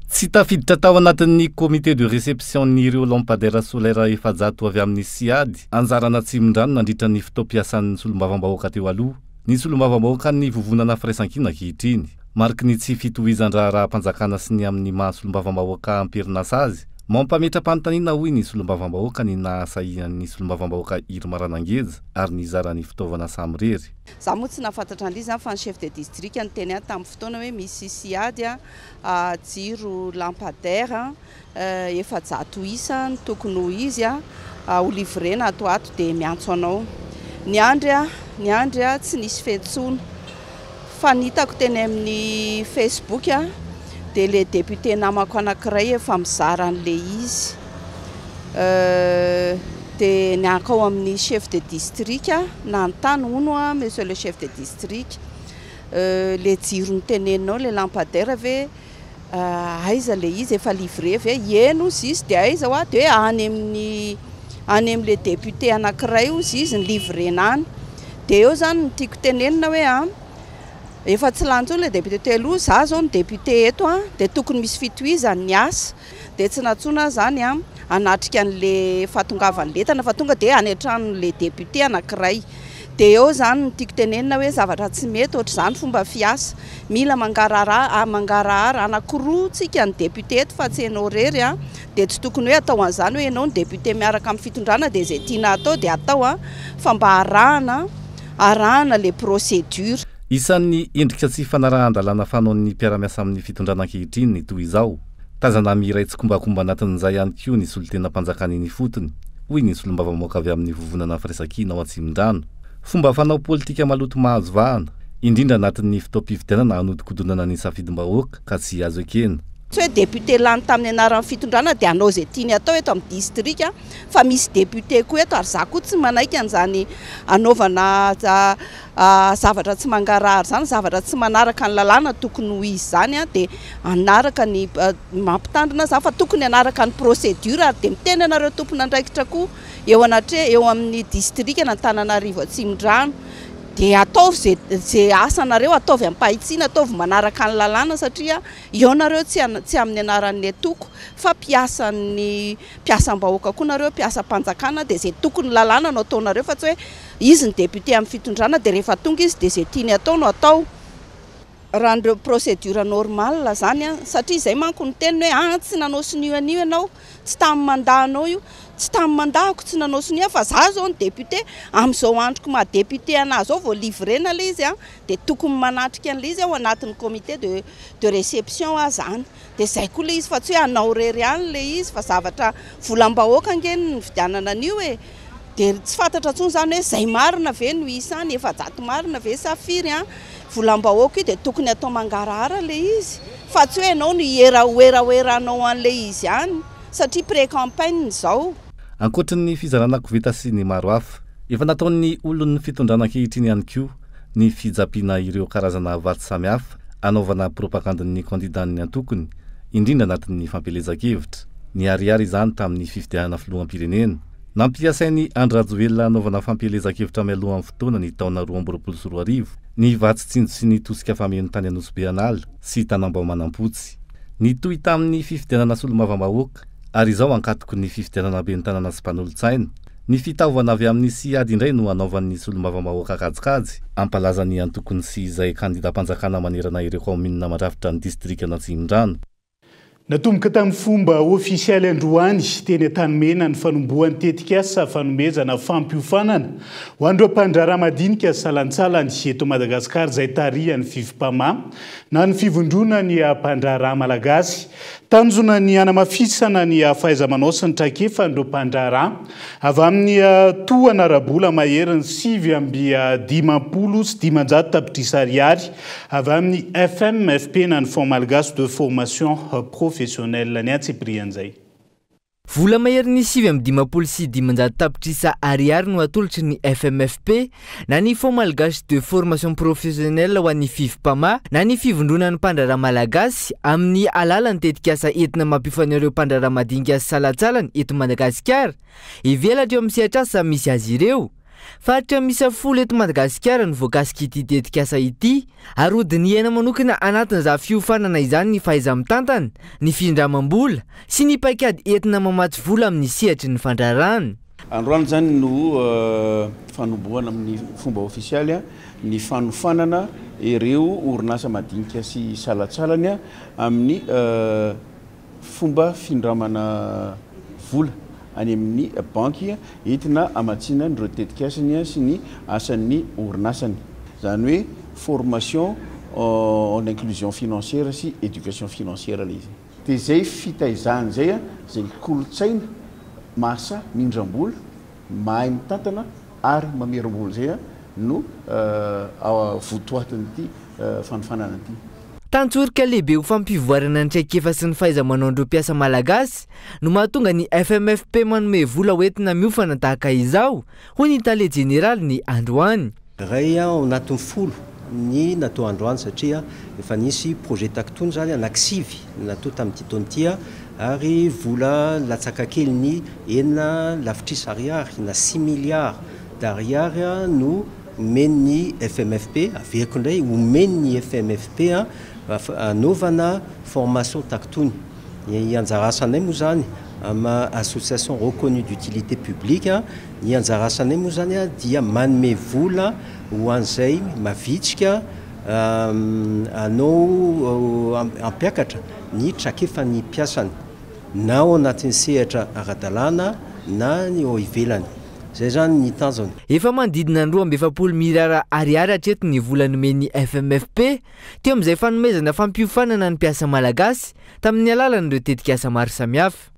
Tsy tafiditra tao anatin'ny comité de réception-n'ireo lampadaires solaires 400 avy amin'ny SIAD anjaran'Atsimondrano nandritra ny fotoam-piasan'ny solombavambahoaka teo aloha ny solombavambahoakan'ny vovonana Firaisankina ankehitriny. Mariky ny tsy fitohizan-draharaham-panjakana sy ny amin'ny maha solombavambahoaka am-perinasa azy, mampametra-panontaniana hoy ny solombavambahoaka ny nahasahian'ny solombavambahoaka Irma Ranangeja ary nizara ny fitaovana samirery. Za moa tsy nahafantatra an'ilay izy fa ny chef de district niteny ahy tamin'ny fotoana hoe misy SIAD jiro lampadaire 400 isa ny tokony ho izy ho livrena ato ato dia miantso anao. Niandry aho, niandry aho, tsy nisy fiantsoana. Fa ny hitako teny amin'ny Facebook dia ilay député namako anankiray efa mizara an'ilay izy. Dia nankao amin'ny chef de district nanontany hono aho, monsieur le chef de district, ilay jiro noteneninao, ilay lampadaire ve aiza ilay izy, efa livré ve? Eny hozy izy, dia aiza hoa? Dia hoe any amin'ny, any amin'ilay député anankiray hozy izy ny livrena any. Dia eo izany no tiako tenenina hoe a, efa tsy lany intsony ilay député teo aloha, za izao no député eto a, dia tokony misy fitohizany ny asa. Dia tsy nantsoina aho izany a, hanatrika an'ilay fahatongavan'ny entana fa tonga dia any an-tranon'ilay député anankiray. Dia eo izany no tiako tenenina hoe zavatra tsy mety ohatr'izany fomba fiasa. Mila mangarahara, mangarahara anankiroa tsika ny député eto fa tsy ianao irery a. Dia tsy tokony hoe atao an'izany hoe ianao no député miaraka amin'ny fitondrana dia izay tiana atao dia atao a, fa mba arahana, arahana ilay procédure. Isan'ny endrika tsy fanarahan-dalàna fanaon'ny mpiara-miasa amin'ny fitondrana ankehitriny ny toy izao. Tazana miray tsikombakomba anatin'izay ihany koa ny solontenam-panjakana eny ifotony, hoy ny solombavambahoaka avy amin'ny vovonana Firaisankina ao Atsimondrano. Fomba fanao politika maloto mahazo vahana, indrindra anatin'ny fotoam-pifidianana hanodikodinana ny safidim-bahoaka ka tsy azo ekena. Tsy hoe député lany tamin'ny anaran'ny fitondrana dia hanao izay tiany atao eto amin'ny distrika fa misy député koa eto ary za koa tsy manaiky an'izany hanaovana zavatra tsy mangarahara izany, zavatra tsy manaraka ny lalàna tokony ho izy izany dia hanaraka ny mampitandrina za fa tokony hanaraka ny procédure ary dia miteny anareo tompon'andraikitra koa eo anatre eo amin'ny distrikan'Antananarivo Atsimondrano dia ataovy izay izay asanareo, ataovy am-pahitsiana, ataovy manaraka ny lalàna satria eo nareo tsy tsy amin'ny anaran'ny antoko fa mpiasan'ny mpiasam-bahoaka koa nareo, mpiasam-panjakana dia izay tokony lalàna no ataonareo fa tsy hoe izy ny député amin'ny fitondrana dia rehefa tonga izy dia izay tiany atao no atao. Raha an'ireo procédure normale izany an, satria izay manko ny teniny hoe ah tsy nanao sonia an'io ianao, tsy tamin'ny mandat-nao io, tsy tamin'ny mandat-ko tsy nanao sonia fa za izao ny député, amin'izao androko maha député anah izao vao livrena ilay izy an, dia tokony manatrika an'ilay izy ao anatin'ny comité de de réception aho izany. Dia izay koa ilay izy fa tsy hoe anao irery ihany ilay izy fa zavatra volam-bahoaka ange no nividianana an'io e. Dia tsy fantatra intsony izany hoe izay marina ve no isa any, 400 marina ve sa firy an. Volam-bahoaka io dia tokony atao mangarahara ilay izy fa tsy hoe ianao no hierahoerahoeranao an'ilay izy any satria pré-campagne izao. Ankoatry ny fizarana koveta sy ny maro hafa, efa nataon'ny olon'ny fitondrana ankehitriny ihany koa ny fijapiana ireo karazana vatsy samihafa anaovana propagandin'ny kandidan'ny antokony, indrindra anatin'ny fampielezan-kevitra. Niharihary izany tamin'ny fifidianana filoham-pirenena. Nampiasain'i Andry Rajoelina hanaovana fampielezan-kevitra mialohan'ny fotoana ny taona 2022 ny vatsy tsinjo sy ny tosika fameno tany Anosibe An'ala sy Tanambao Manampotsy. Nitohy tamin'ny fifidianana solombavambahoaka ary izao ankatoky ny fifidianana ben'ny tanàna sy mpanolotsaina. Ny fitaovana avy amin'ny Ciad indray no hanaovan'ny solombavambahoaka kajikajy hampalaza ny antokony sy izay kandidam-panjakana manerana ireo kaominina mandrafitra ny distrikan'Atsimondrano. Natomboka tamin'ny fomba ofisialy androany teny Antanimena ny fanombohan'ny tetikasa fanomezana fampiofanana ho an'ireo mpandraharaha madinika salantsalany eto Madagasikara izay tarihan'ny Fivmpama na ny Fivondronan'ny mpandraharaha malagasy. Tanjona ny hanamafisana ny fahaiza-manao sy ny traikefan'ireo mpandraharaha avy amin'ny tohana ara-bola maherin'ny 559 tapitrisa ariary Avy amin'ny FMFP na ny Fonds Malgache de Formation Professionnelle ny antsipirian'izay. Vola maherin'ny 559 tapitrisa ariary no atolotry ny FMFP na ny Fonds Malgache de Formation Professionnelle ho an'ny Fivmpama na ny Fivondronan'ny Mpandraharaha Malagasy amin'ny alalan'ny tetikasa entina mampiofana ireo mpandraharaha madinika sy salantsalany eto Madagasikara hivelatra eo amin'ny sehatr'asa misy azy ireo. Faritra miisa folo eto Madagasikara no voakasik'ity tetikasa ity ary hodinihana manokana anatin'izany fiofanana izany ny fahaiza-mitantana, ny findramam-bola sy ny paikady entina mamatsy vola amin'ny sehatry ny fandraharahana. Androany izany no fanombohana amin'ny fomba ofisialy ny fanofanana ireo orinasa madinika sy salantsalany amin'ny fomba findramana vola any amin'ny banky entina hamatsiana an'ireo tetikasany sy ny asan'ny orinasany. Izany hoe formation en inclusion financière sy éducation financière ilay izy. Dia izay fitaizana izay, izay kolontsaina mahasahy mindram-bola, mahay mitantana ary mamerim-bola izay no votoatin'ity fanofanana ity. Tantsoroka lehibe ho fampivoarana ny traikefa sy ny fahaiza-manaon'ireo mpiasa malagasy no mahatonga ny FMFP manome vola hoentina miofana tahaka izao, hoy ny tale jeneraliny androany. Iray ao anatin'ny folo ny natao androany satria efa nisy projet takitony izany anaky sivy natao tamin'ity taona ity ary vola latsaka kely ny enina lavitrisa ariary na six milliards d'ariary no Omen'ny FMFP, averiko indray, omen'ny FMFP hanaovana formation takitony. Ny anjara asanay moa izany amin'ny association reconnue d'utilité publique, ny anjara asanay moa izany dia manome vola ho an'izay mavitrika hanao hampiakatra ny traikefan'ny mpiasany na ao anatin'ny sehatra ara-dalàna na ny ao ivelany. Izay izany ny tanjona. Efa manodidina ny 42 miliara ariary hatreto ny vola nomen'ny FMFP teo amin'izay fanomezana fampiofanana ny mpiasa malagasy tamin'ny alalan'ireo tetikasa maro samihafa.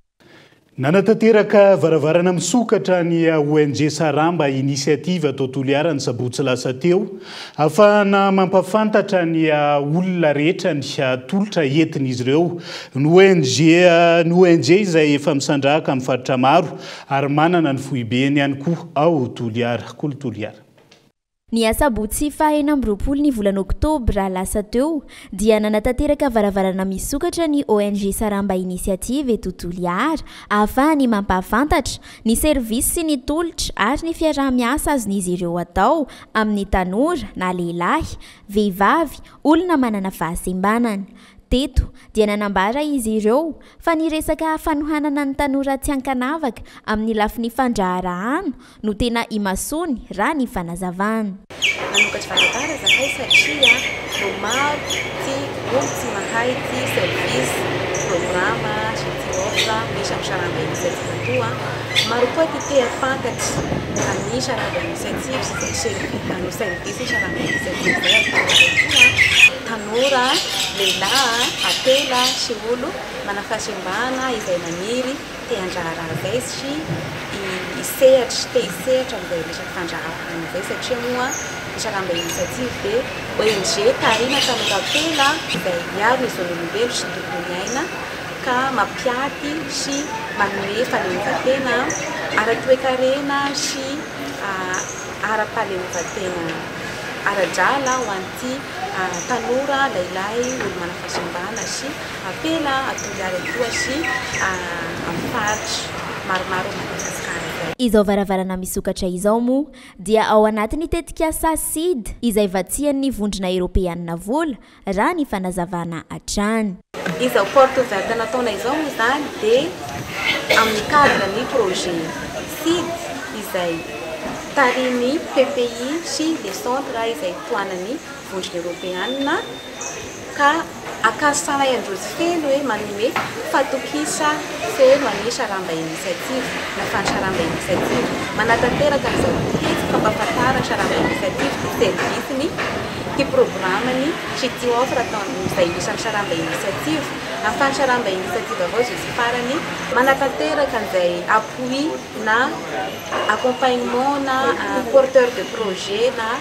Nanatanteraka varavarana misokatra ny ONG Saramba Initiative tao Toliara ny sabotsy lasa teo, ahafahana mampahafantatra ny olona rehetra ny tolotra entin'izy ireo. Ny ONG ny ONG izay efa misandrahaka amin'ny faritra maro ary manana ny foibeny ihany koa ao Toliara. Kolo Toliara. Ny asabotsy faha 26 ny volana oktobra lasa teo dia nanatanteraka varavarana misokatra ny ONG Saramba Initiative eto Toliara ahafahany mampahafantatra ny servisy sy ny tolotra ary ny fiaraha-miasa azon'izy ireo atao amin'ny tanora na lehilahy, vehivavy, olona manana fahasembanana. Teto dia nanambara izy ireo fa ny resaka fanohanana ny tanora tsy ankanavaka amin'ny lafiny fandraharahana no tena imasoany raha ny fanazavana. Nanokatra varavara zahay satria vao maro ty olo tsy mahay ty service, programa sy ty offre misy am Saramba Initiative atoa. Maro koa ty te hafantatry ny Saramba Initiative sy zay service Saramba Initiative zay ataonareo koa. Tanora, lehilahy, apela sy olo mana fahasimbana izay maniry te handraharaha izay sy hisehatra, te hisehatra amin'izay resaka fandraharahana izay satria moa ny Saramba Initiative dia ONG tarihina tanora apela izay miaro ny zon'olombelo sy ny tontolo iaina ka mampiaty sy manome fahaleovantena ara-toekarena sy ara-pahaleovantena ara-drala ho an'ity tanora lehilahy olo-manam-pahasimbana sy ampela a Toliara etoa sy amin'ny faritra maromaro ao Madagasikara izay. Izao varavarana misokatra izao moa dia ao anatin'ny tetikasa Seed izay vatsian'ny Vondrona Eoropeanina vola raha ny fanazavana hatrany. Izao porte ouverte nataonay izao moa izany dia amin'ny cadre ny projet Seed izay tarihin'ny PPI sy les centres izay tohanan'ny Vondrona Eoropeanina ka ankasanay androzy feno hoe manome fatokisa feno an'i Saramba Initiative na fan Saramba Initiative manatanteraka an'izao hetsika fampahafantarana Saramba Initiative ty service-ny ty programme-ny sy ty offre ataon'izay misy amin'ny Saramba Initiative ahafahan'ny Saramba Initiative avao jusque farany manatanteraka an'izay appui na accompagnement na porteur de projet na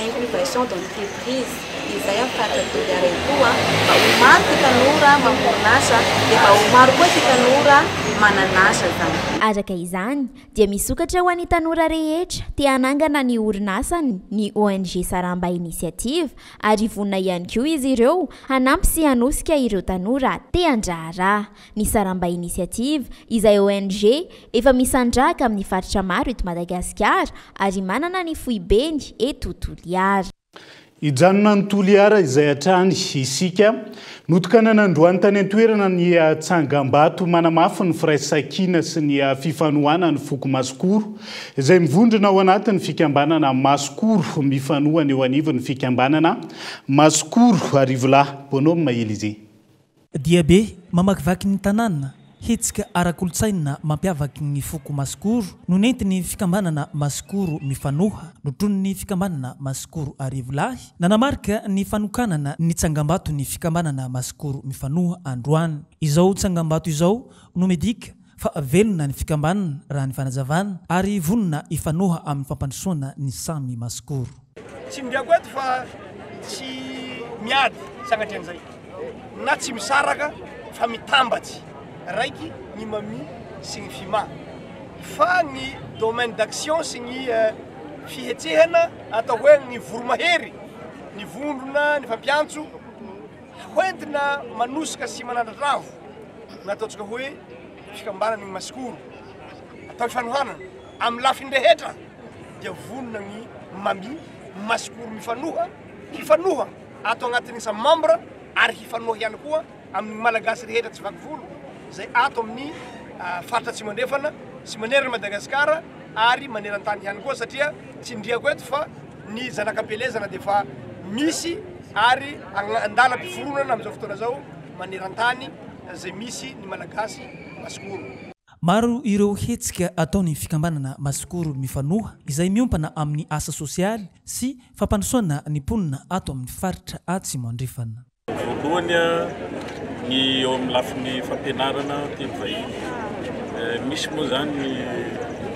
incubation d'entreprise izay amin'ny faritra Toliara etoa mba ho maro ty tanora mamorona asa dia mba ho maro koa ty tanora manana asa zany. Araka izany dia misokatra ho an'ny tanora rehetra te hanangana ny orinasany ny ong Saramba Initiative ary vonona ihany koa izy ireo hanampy sy hanosika ireo tanora te handraharaha. Ny Saramba Initiative izay ong efa misandrahaka amin'ny faritra maro eto Madagasikara ary manana ny foibeny eto Toliara. Hijanona any Toliara izay hatrany isika. Notokanana androany tany an-toerana ny tsangambato manamafy ny firaisankina sy ny fifanohanan'ny foko Masikoro izay mivondrona ao anatin'ny fikambanana Masikoro mifanohana eo anivon'ny fikambanana Masikoro Arivolahy. Bonhomme Elysée. Diabe mamakivaky ny tanàna, hetsika ara-kolontsaina mampiavaky ny foko Masikoro no nentin'ny fikambanana Masikoro Mifanoha, notronin'ny fikambanana Masikoro Arivolahy, nanamarika ny fanokanana ny tsangambaton'ny fikambanana Masikoro Mifanoha androany. Izao tsangambato izao no midika fa velona ny fikambanana raha ny fanazavana ary vonona hifanoha amin'ny fampandrosoana ny samy Masikoro. Tsindriako eto fa tsy miady sanatrian'izay na tsy misaraka fa mitambatsy raiky ny mami sy ny fima fa ny domaine d'action sy ny fihetsehana atao hoe ny voromahery ny vondrona ny fampiantso hoentina manosika sy manandratra avo ny ataontsika hoe fikambanana ny masikoro atao ifanohanana amin'ny lafiny rehetra dia vonona ny mami masikoro mifanoha hifanoha ato agnatin'ny samy membre ary hifanoha ihany koa amin'ny Malagasy rehetra tsy vaky volo izay ato amin'ny faritra Atsimo Andrefana sy manerana Madagasikara ary maneran-tany ihany koa satria tsindriako eto fa ny zanak'ampielezana dia efa misy ary andalam-piforonana amin'izao fotoana izao maneran-tany izay misy ny Malagasy masikoro. Maro ireo hetsika ataon'ny fikambanana Masikoro Mifanoha izay miompana amin'ny asa sosialy sy fampandrosoana ny mponina ato amin'ny faritra Atsimo Andrefana. Voalohany, ny eo amin'ny lafiny fampianarana teny vahiny. Misy moa izany ny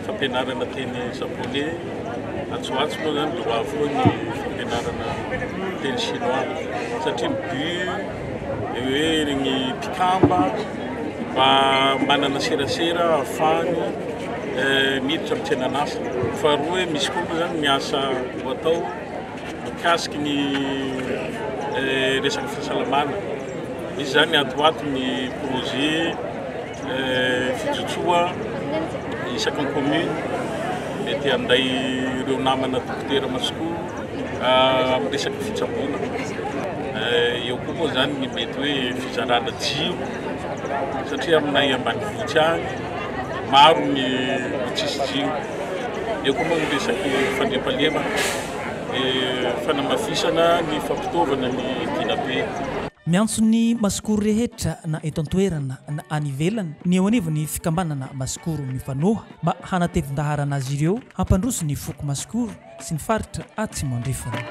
fampianarana teny japonais, atsy ho atsy moa izany dia ho avy koa ny fampianarana teny chinois satria ny but dia hoe ny mpikamba mba manana serasera ahafahany miditra amin'ny tsenan'asa. Faharoa hoe misy koa moa zany ny asa ho atao mikasiky ny resaka fahasalamana. Misy zany ato ho ato ny projet fijotsoa isaky ny commune mety handay ireo namana dokotera masokoa amin'ny resaka fitsaboana. Eo koa moa izany ny mety hoe fizarana jiro satria aminay ambanivohitra any maro ny tsisy jiro. Eo koa moa ny resaky fandriampahalemana, fanamafisana ny fampitaovana ny dinabe. Miantso ny Masikoro rehetra na eto an-toerana na any ivelany ny eo anivon'ny fikambanana Masikoro Mifanoha mba hanatevin-daharana azy ireo hampandroso ny foko Masikoro sy ny faritra Atsimo Andrefana.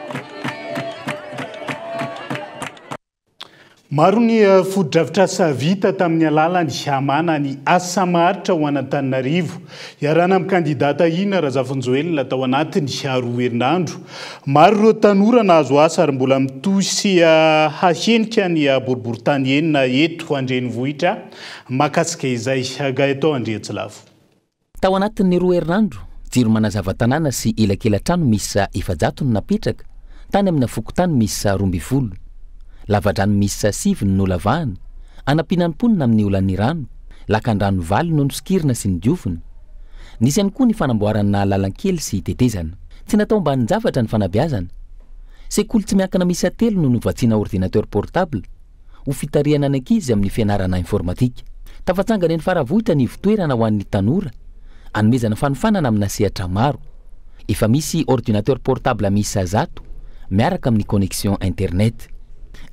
Maro ny fotodrafitrasa vita tamin'ny alalan'ny hamana ny asa maharitra ho an'Antananarivo. Iarahana amin'ny kandida Tahina Razafinjoelina tao anatin'ny roa herinandro. Maro ireo tanora nahazo asa ary mbola mitohy sy hahenika ny boriborintany enina eto an-drenivohitra mahakasika izay. Gaëtan Andriantsilavo. Tao anatin'ny roa herinandro, jiro manazava tanàna sy elakela-trano miisa 400 no napetraka tany amina fokontany miisa 12. Lavadrano miisa sivy no nolavahana, hanampiana ny mponina amin'ny olan'ny rano. Lakandrano valo no nosokirina sy nodiovina. Nisy ihany koa ny fanamboarana lalan-kely sy tetezana. Tsy natao ambanin-javatra ny fanabeazana. Sekoly tsy miankina miisa telo no novatsiana ordinateur portable ho fitarihana ny ankizy amin'ny fianarana informatika. Tafatsangana eny Faravohitra ny ivotoerana ho an'ny tanora, anomezana fanofanana amina sehatra maro. Efa misy ordinateur portable miisa 100 miaraka amin'ny connexion internet.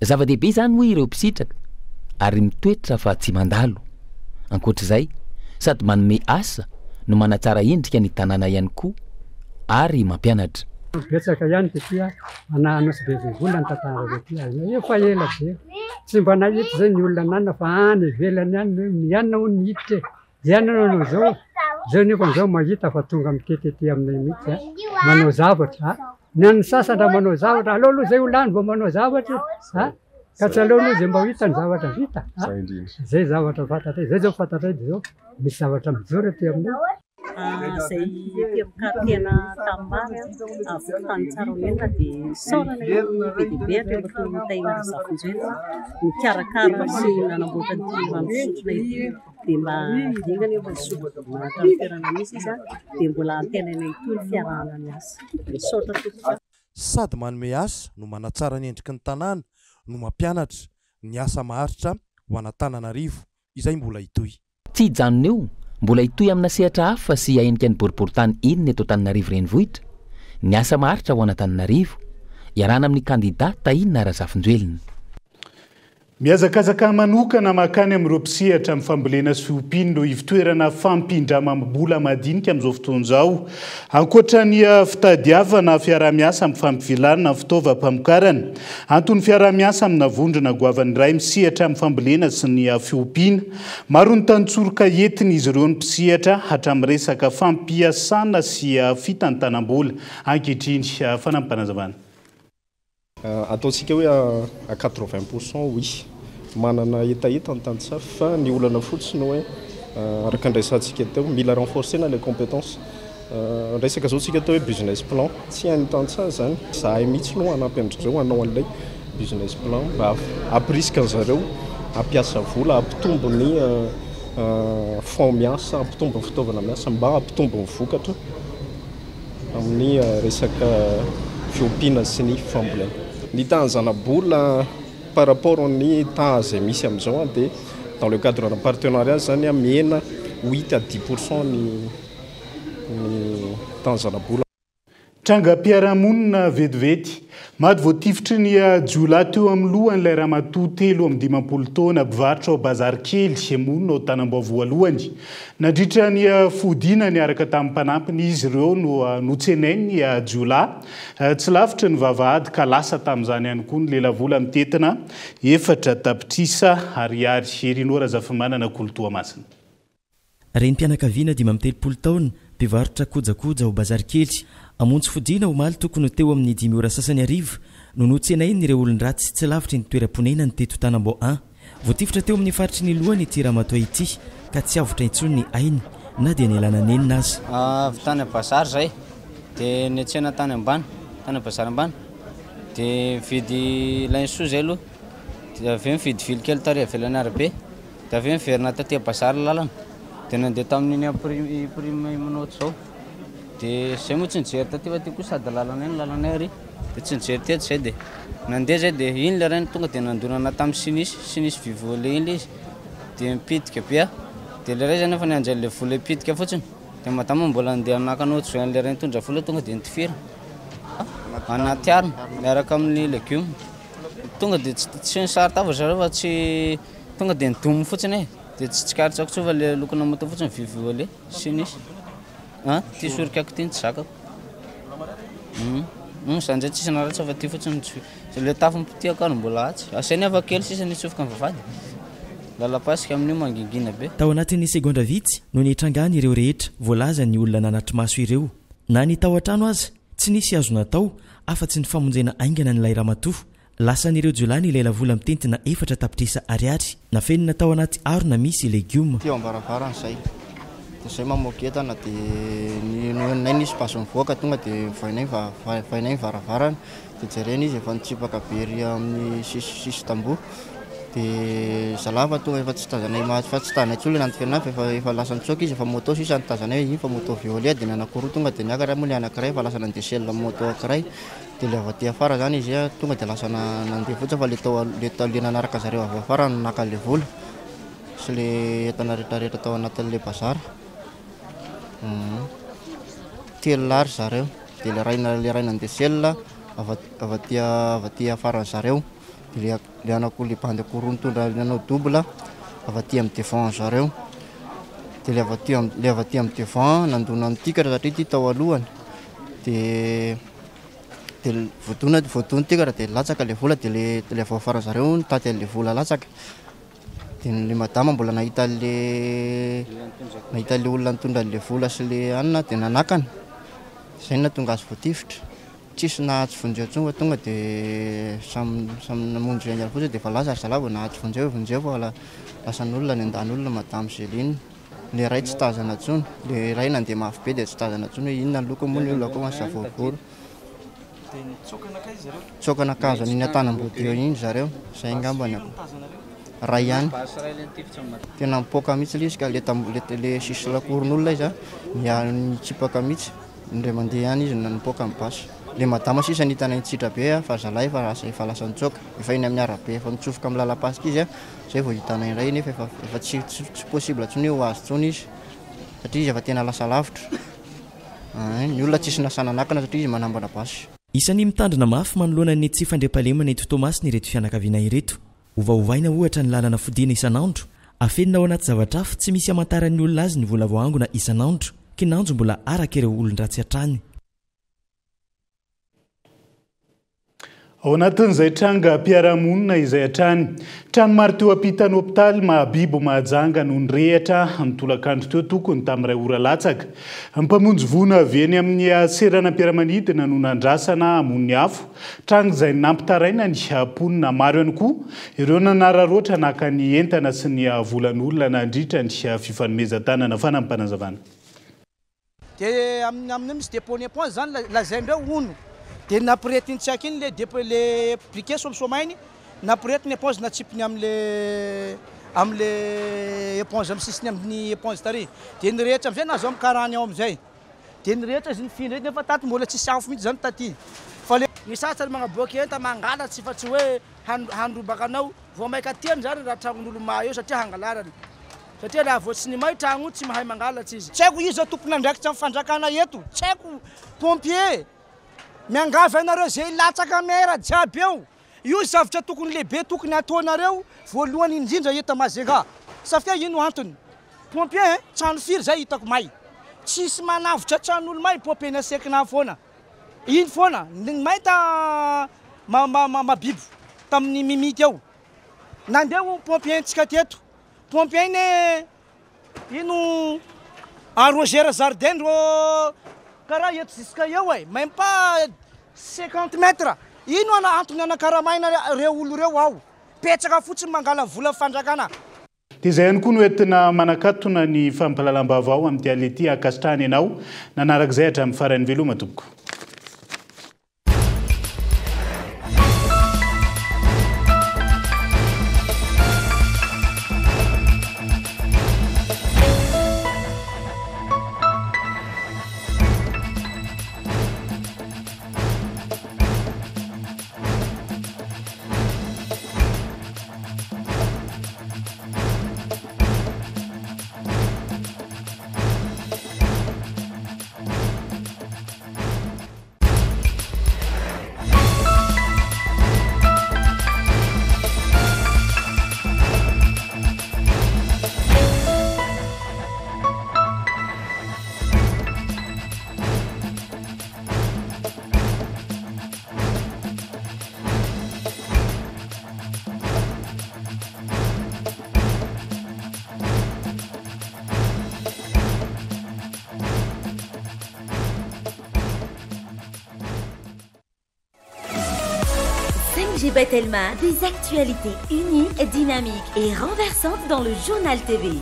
Zava-dehibe izany hoy ireo mpisitraka ary mitoetra fa tsy mandalo. Ankoatra izay, sady manome asa no manatsara endrika ny tanàna ihany koa ary mampianatra. Betsaka ihany satria ana Nosy Be Vohibola ny tantara avy aty aoriana. Efa ela be. Tsy mba nahita izay ny olona nanana fa any ivelany any no hoe mianina hono ny hiditra e. Ianona nanao izao, izao nefa izao mahita fa tonga mitety aty aminay mihitsy a, manao zavatra a. Ny an'ny sasany raha manao zavatra, aleo aloha izay ho lany vao manao zavatra e, a. Ka tsy aleo aloha izay mba ho hita ny zavatra vita a. Izay zavatra fantatray, izay izao fantatray dia izao misy zavatra mijoro aty aminay. Izay aty amin'ny quartier-na Antanimary, fokontany Tsarahonenina dia isaorana be dia be Andriamatoa Tahina Razafinjoelina nikarakara sy nanamboatra an'ity rano fisotrona ity dia mba dingana eo mba hisolo voninahitra amin'ny toerana misy izy dia mbola antenaina hitohy ny fiarahana miasa. Misaotra tompoko. Sady manome asa no manatsara ny endriky ny tanàna no mampianatra ny asa maharitra ho an'Antananarivo izay mbola hitohy. Tsy hijanona eo, mbola hitohy amina sehatra hafa sy hahenika ny boriborintany enina eto Antananarivo Renivohitra, ny asa maharitra ho an'Antananarivo, iarahana amin'ny kandidà Tahina Razafinjoelina. Mihazakazaka manokana mankany amin'ireo mpisehatra amin'ny fambolena sy fiompiana ireo ivotoerana fampindramam-bola madinika amin'izao fotoana izao. Ankoatra ny fitadiavana fiaraha-miasa amin'ny fampivelarana ny fitaovam-pamokarana, anton'ny fiaraha-miasa amina vondrona goavana iray misehatra amin'ny fambolena sy ny fiompiana. Maro ny tantsoroka entin'izy ireo ny mpisehatra hatramin'ny resaka fampiasana sy fitantanam-bola ankehitriny. Fanampim-panazavana. Ataontsika hoe à 80 pour cent oui. Manana hetaheta ny tantsaha fa ny olana fotsiny hoe araka ny resahantsika teo, mila renforcer-na ilay compétence. Resaka zao tsika atao hoe business plan, tsy hain'ny tantsaha zany, zahay mihitsy no hanampy an-dry zareo hanao an'ilay business plan mba hampirisika an-dry zareo hampiasa vola, hampitombo ny fonds miasa, hampitombo ny fitaovana miasa mba hampitombo ny vokatra amin'ny resaka fiompiana sy ny fambolena. Ny tahan'ny zana-bola par rapport ny taha izay misy amin'izao dia dans le cadre d'un partenariat zany mihena huit à dix pour cent ny ny tanzanabola. Trangam-piarahamonina vetivety. Maty voatifitry ny jiolahy teo amin'ny lohany ilay ramatoa 53 taona mpivarotra ao Bazary Kely, monina ao Tanambao voalohany. Nandritra ny fodiana niaraka tamin'ny mpanampiny izy ireo no notsenain'ny jiolahy tsy lavitry ny vavahady ka lasa tamin'izany ihany koa ny lelavola mitentina 4 tapitrisa ariary. Herinoa Razafimanana Kolo Toamasina. Renim-pianakaviana 35 taona, mpivarotra kojakoja ao Bazary Kely, hamonjy fodiana omaly tokony ho teo amin'ny dimy ora sasany hariva no notsenain'ireo olon-dratsy tsy lavitry ny toeram-ponenany teto Tanambao I. Voatifitra teo amin'ny faritry ny lohany ity ramatoa ity ka tsy avotra intsony ny ainy na dia nialana nenina aza. Avy tany bazary zahay dia niantsena tany ambany, tany bazary ambany dia nividy laisoa zay aloha dia avy eo nividy vily kely tary ivelan'ny arabe. Dia avy eo niverina taty bazary lalana dia nandeha tamin'iny prime minote zao dia zay moa tsy nijery taty fa ty koa sady lalanay no lalanay ary dia tsy nijery teto zay dia nandeha zay dia iny le rainy tonga dia nandonana tamin'ny sinisy sinisy vy volet iny le izy dia nipitika be aho dia le ray zany efa niandry an'le vola hipitika fotsiny dia madama mbola nandeha naka note zay an'le ray nitondra vola tonga dia nitifirina anaty harona miaraka amin'ny legioma tonga dia tsy nisary-tava zareo fa tsy Tonga dia nidomo fotsiny e, dia tsy tsikaritra intsony fa le lokona moto fotsiny vy volet sy nisy. An, ty sorikako ty no tsy zakako. Hum, hum, za ndray tsisy naratra fa ty fotsiny no tsy, le tafo mipitiako ary mbola atsy. Asainy hafa kely sisa nitsofoka ny vavahady. Lalam-pasika amin'io mangingina be. Tao anatin'ny segondra vitsy no nitrangan'ireo rehetra voalazan'ny olona nanatri-maso ireo. Na ny tao an-trano aza, tsy nisy azo natao afa-tsy ny famonjena haingana an'ilay ramatoa. Lasan'ireo jiolahy ny lelavola mitentina 4 tapitrisa ariary, nafenina tao anaty harona misy legioma. Teo am-baravarana izay, dia izay mamoaka entana dia ny nohenonay nisy basy nivoaka tonga dia vohainay vohainay ny varavarana dia jerena izy efa nitsipaka be ery amin'ny sisin-tamboho. Dia zalahy fa tonga efa tsy tazanay maty fa tsy tazanay intsony ilay nantifirana azy fa efa efa lasa nitsoaka izy efa moto sisa no tazanay hoe iny fa moto violet dia ny anankiroa tonga dia niakatra moa ilay anankiray efa lasa nandeha selle moto anankiray dia ilay avy aty afara izany izy tonga dia lasa nandeha fotsiny fa ilay tao ilay tao ilay nanaraka zareo avy afara no naka an'ilay vola sy ilay entana rehetrarehetra tao anatin'ilay bazary. Telo lahy ry zareo dia ilay iray ilay iray nandeha selle avy avy aty avy aty afaran'ny zareo. Dia le anako le bandy akoho roa nitondra nanao double avy aty amin'ny devant zareo. Dia le avy aty le avy aty amin'ny devant nandona an'i Tikatra satria ity tao alohany. Dia dia voadona voadona Tikatra dia latsaka le vola dia le le avy ao afara zareo nitady an'le vola latsaka. Dia le madama mbola nahita an'le nahita an'le olona nitondra an'le vola sy le anona dia nanakana. Izay no nahatonga azy voatifitra. Tsisy nahatsy vonjeo intsony fa tonga dia samy samy namonjy aingana fotsiny dia efa lasa ry zalahy vao nahatsy vonjeo vonjeo fa lasan'olona nendahan'olona madame Céline. Le iray tsy tazana intsony, le iray nandeha mafy be dia tsy tazana intsony hoe inona ny lokony moa ny olona koa mantsy zavorovoro. Dia nitsoaka nankaiza zareo? Nitsoaka nankazo an'iny Antanambody eo iny zareo, izay angamba ny ray ihany. Tena nipoaka mihitsy le izy ka le tam- le le sisy lakoron'olona izy an, nitsipaka mihitsy. Indray mandeha ihany izy no nipoaka ny basy. Le madama sisa no hitanay nitsitra be a, fa zalahy efa lasa efa lasa nitsoaka. Efa eny amin'ny arabe efa mitsofoka amin'ny lalam-pasika izy a, zay vao hitanay indray nefa efa efa tsy tsy tsy possible intsony hoe ho azo intsony izy satria izy efa tena lasa lavitra. Ein, ny olona tsisy nasahy nanakana satria izy manambana basy. Isan'ny mitandrina mafy manoloana ny tsy fandriampahalemana eto Toamasina ireto fianakaviana ireto. Ovaovaina ohatra ny lalana fodiana isan'andro, afenina ao anaty zavatra hafa tsy misy hamantaran'ny olona azy ny vola voaangona isan'andro, kinanjo mbola araka ireo olon-dratsy hatrany. Ao anatin'izay trangam-piarahamonina izay hatrany, trano maro teo ampitan'ny hopitaly Mahabibo Mahajanga no nirehitra ny tolakandro teo tokony tamin'ny iray ora latsaka. Mpamonjy voina avy eny amin'ny seranam-piaramanidina no nandrasana hamono ny afo. Tranga izay nampitaraina ny mponina maro ihany koa ireo nanararaotra naka ny entana sy ny volan'olona nandritra ny fifanomezan-tanana. Fanampim-panazavana. Dia amin'ny amin'io misy dépôt ny éponge zany lazaindreo hono dia nampiretin'ny tsy haiko iny le dépôt le briquet somisomainy nampiretiny éponge natsipiny am'le am'le éponge amin'ny sisiny amin'ny éponge tary dia ny rehetra am'izay nahazo amin'ny karany ao am'izay. Dia ny rehetra izy nifindra eto nefa tato mbola tsisy afo mihitsy zany taty fa le. Ny sasany magnaboaka enta mangalatsy fa tsy hoe handrobaka anao, vao maika tiany zany raha tragnon'olo may eo satria hangalarany satria raha vao tsy ny may tragno tsy mahay mangalatsy izy. Tsy haiko iza tompon'andraikitra amin'ny fanjakana eto, tsy haiko pompier, miangavy anareo ze hilatsaka maire jiaby eo, Io zavtra tokony lehibe tokony ataonareo voalohany indrindra eto Majunga. Safia ino antony? Pompier hein, trano firy zay hitako may. Tsisy manavotra tran'olo may pompier ny asekina foana. Iny foana, ny may ta mabibo tamin'ny Mimi teo. Nandeha ho pompier ntsika teto. Pompier ne Ino arroser jardin ndrô karaha eto jusqu'à eo e, même pas 50 mètres. Ino ana antony anakaramaina reo olo reo ao? Petsaka fotsiny mangala vola fanjakana. Dia izay ihany koa no entina manakatona ny fampahalalam-baovao amin'ity alina ity. Ankasitrahana ianao nanaraka izay hatramin'ny farany. Veloma tompoko. 5G Batelma, des actualités uniques, dynamiques et renversantes dans le journal TV.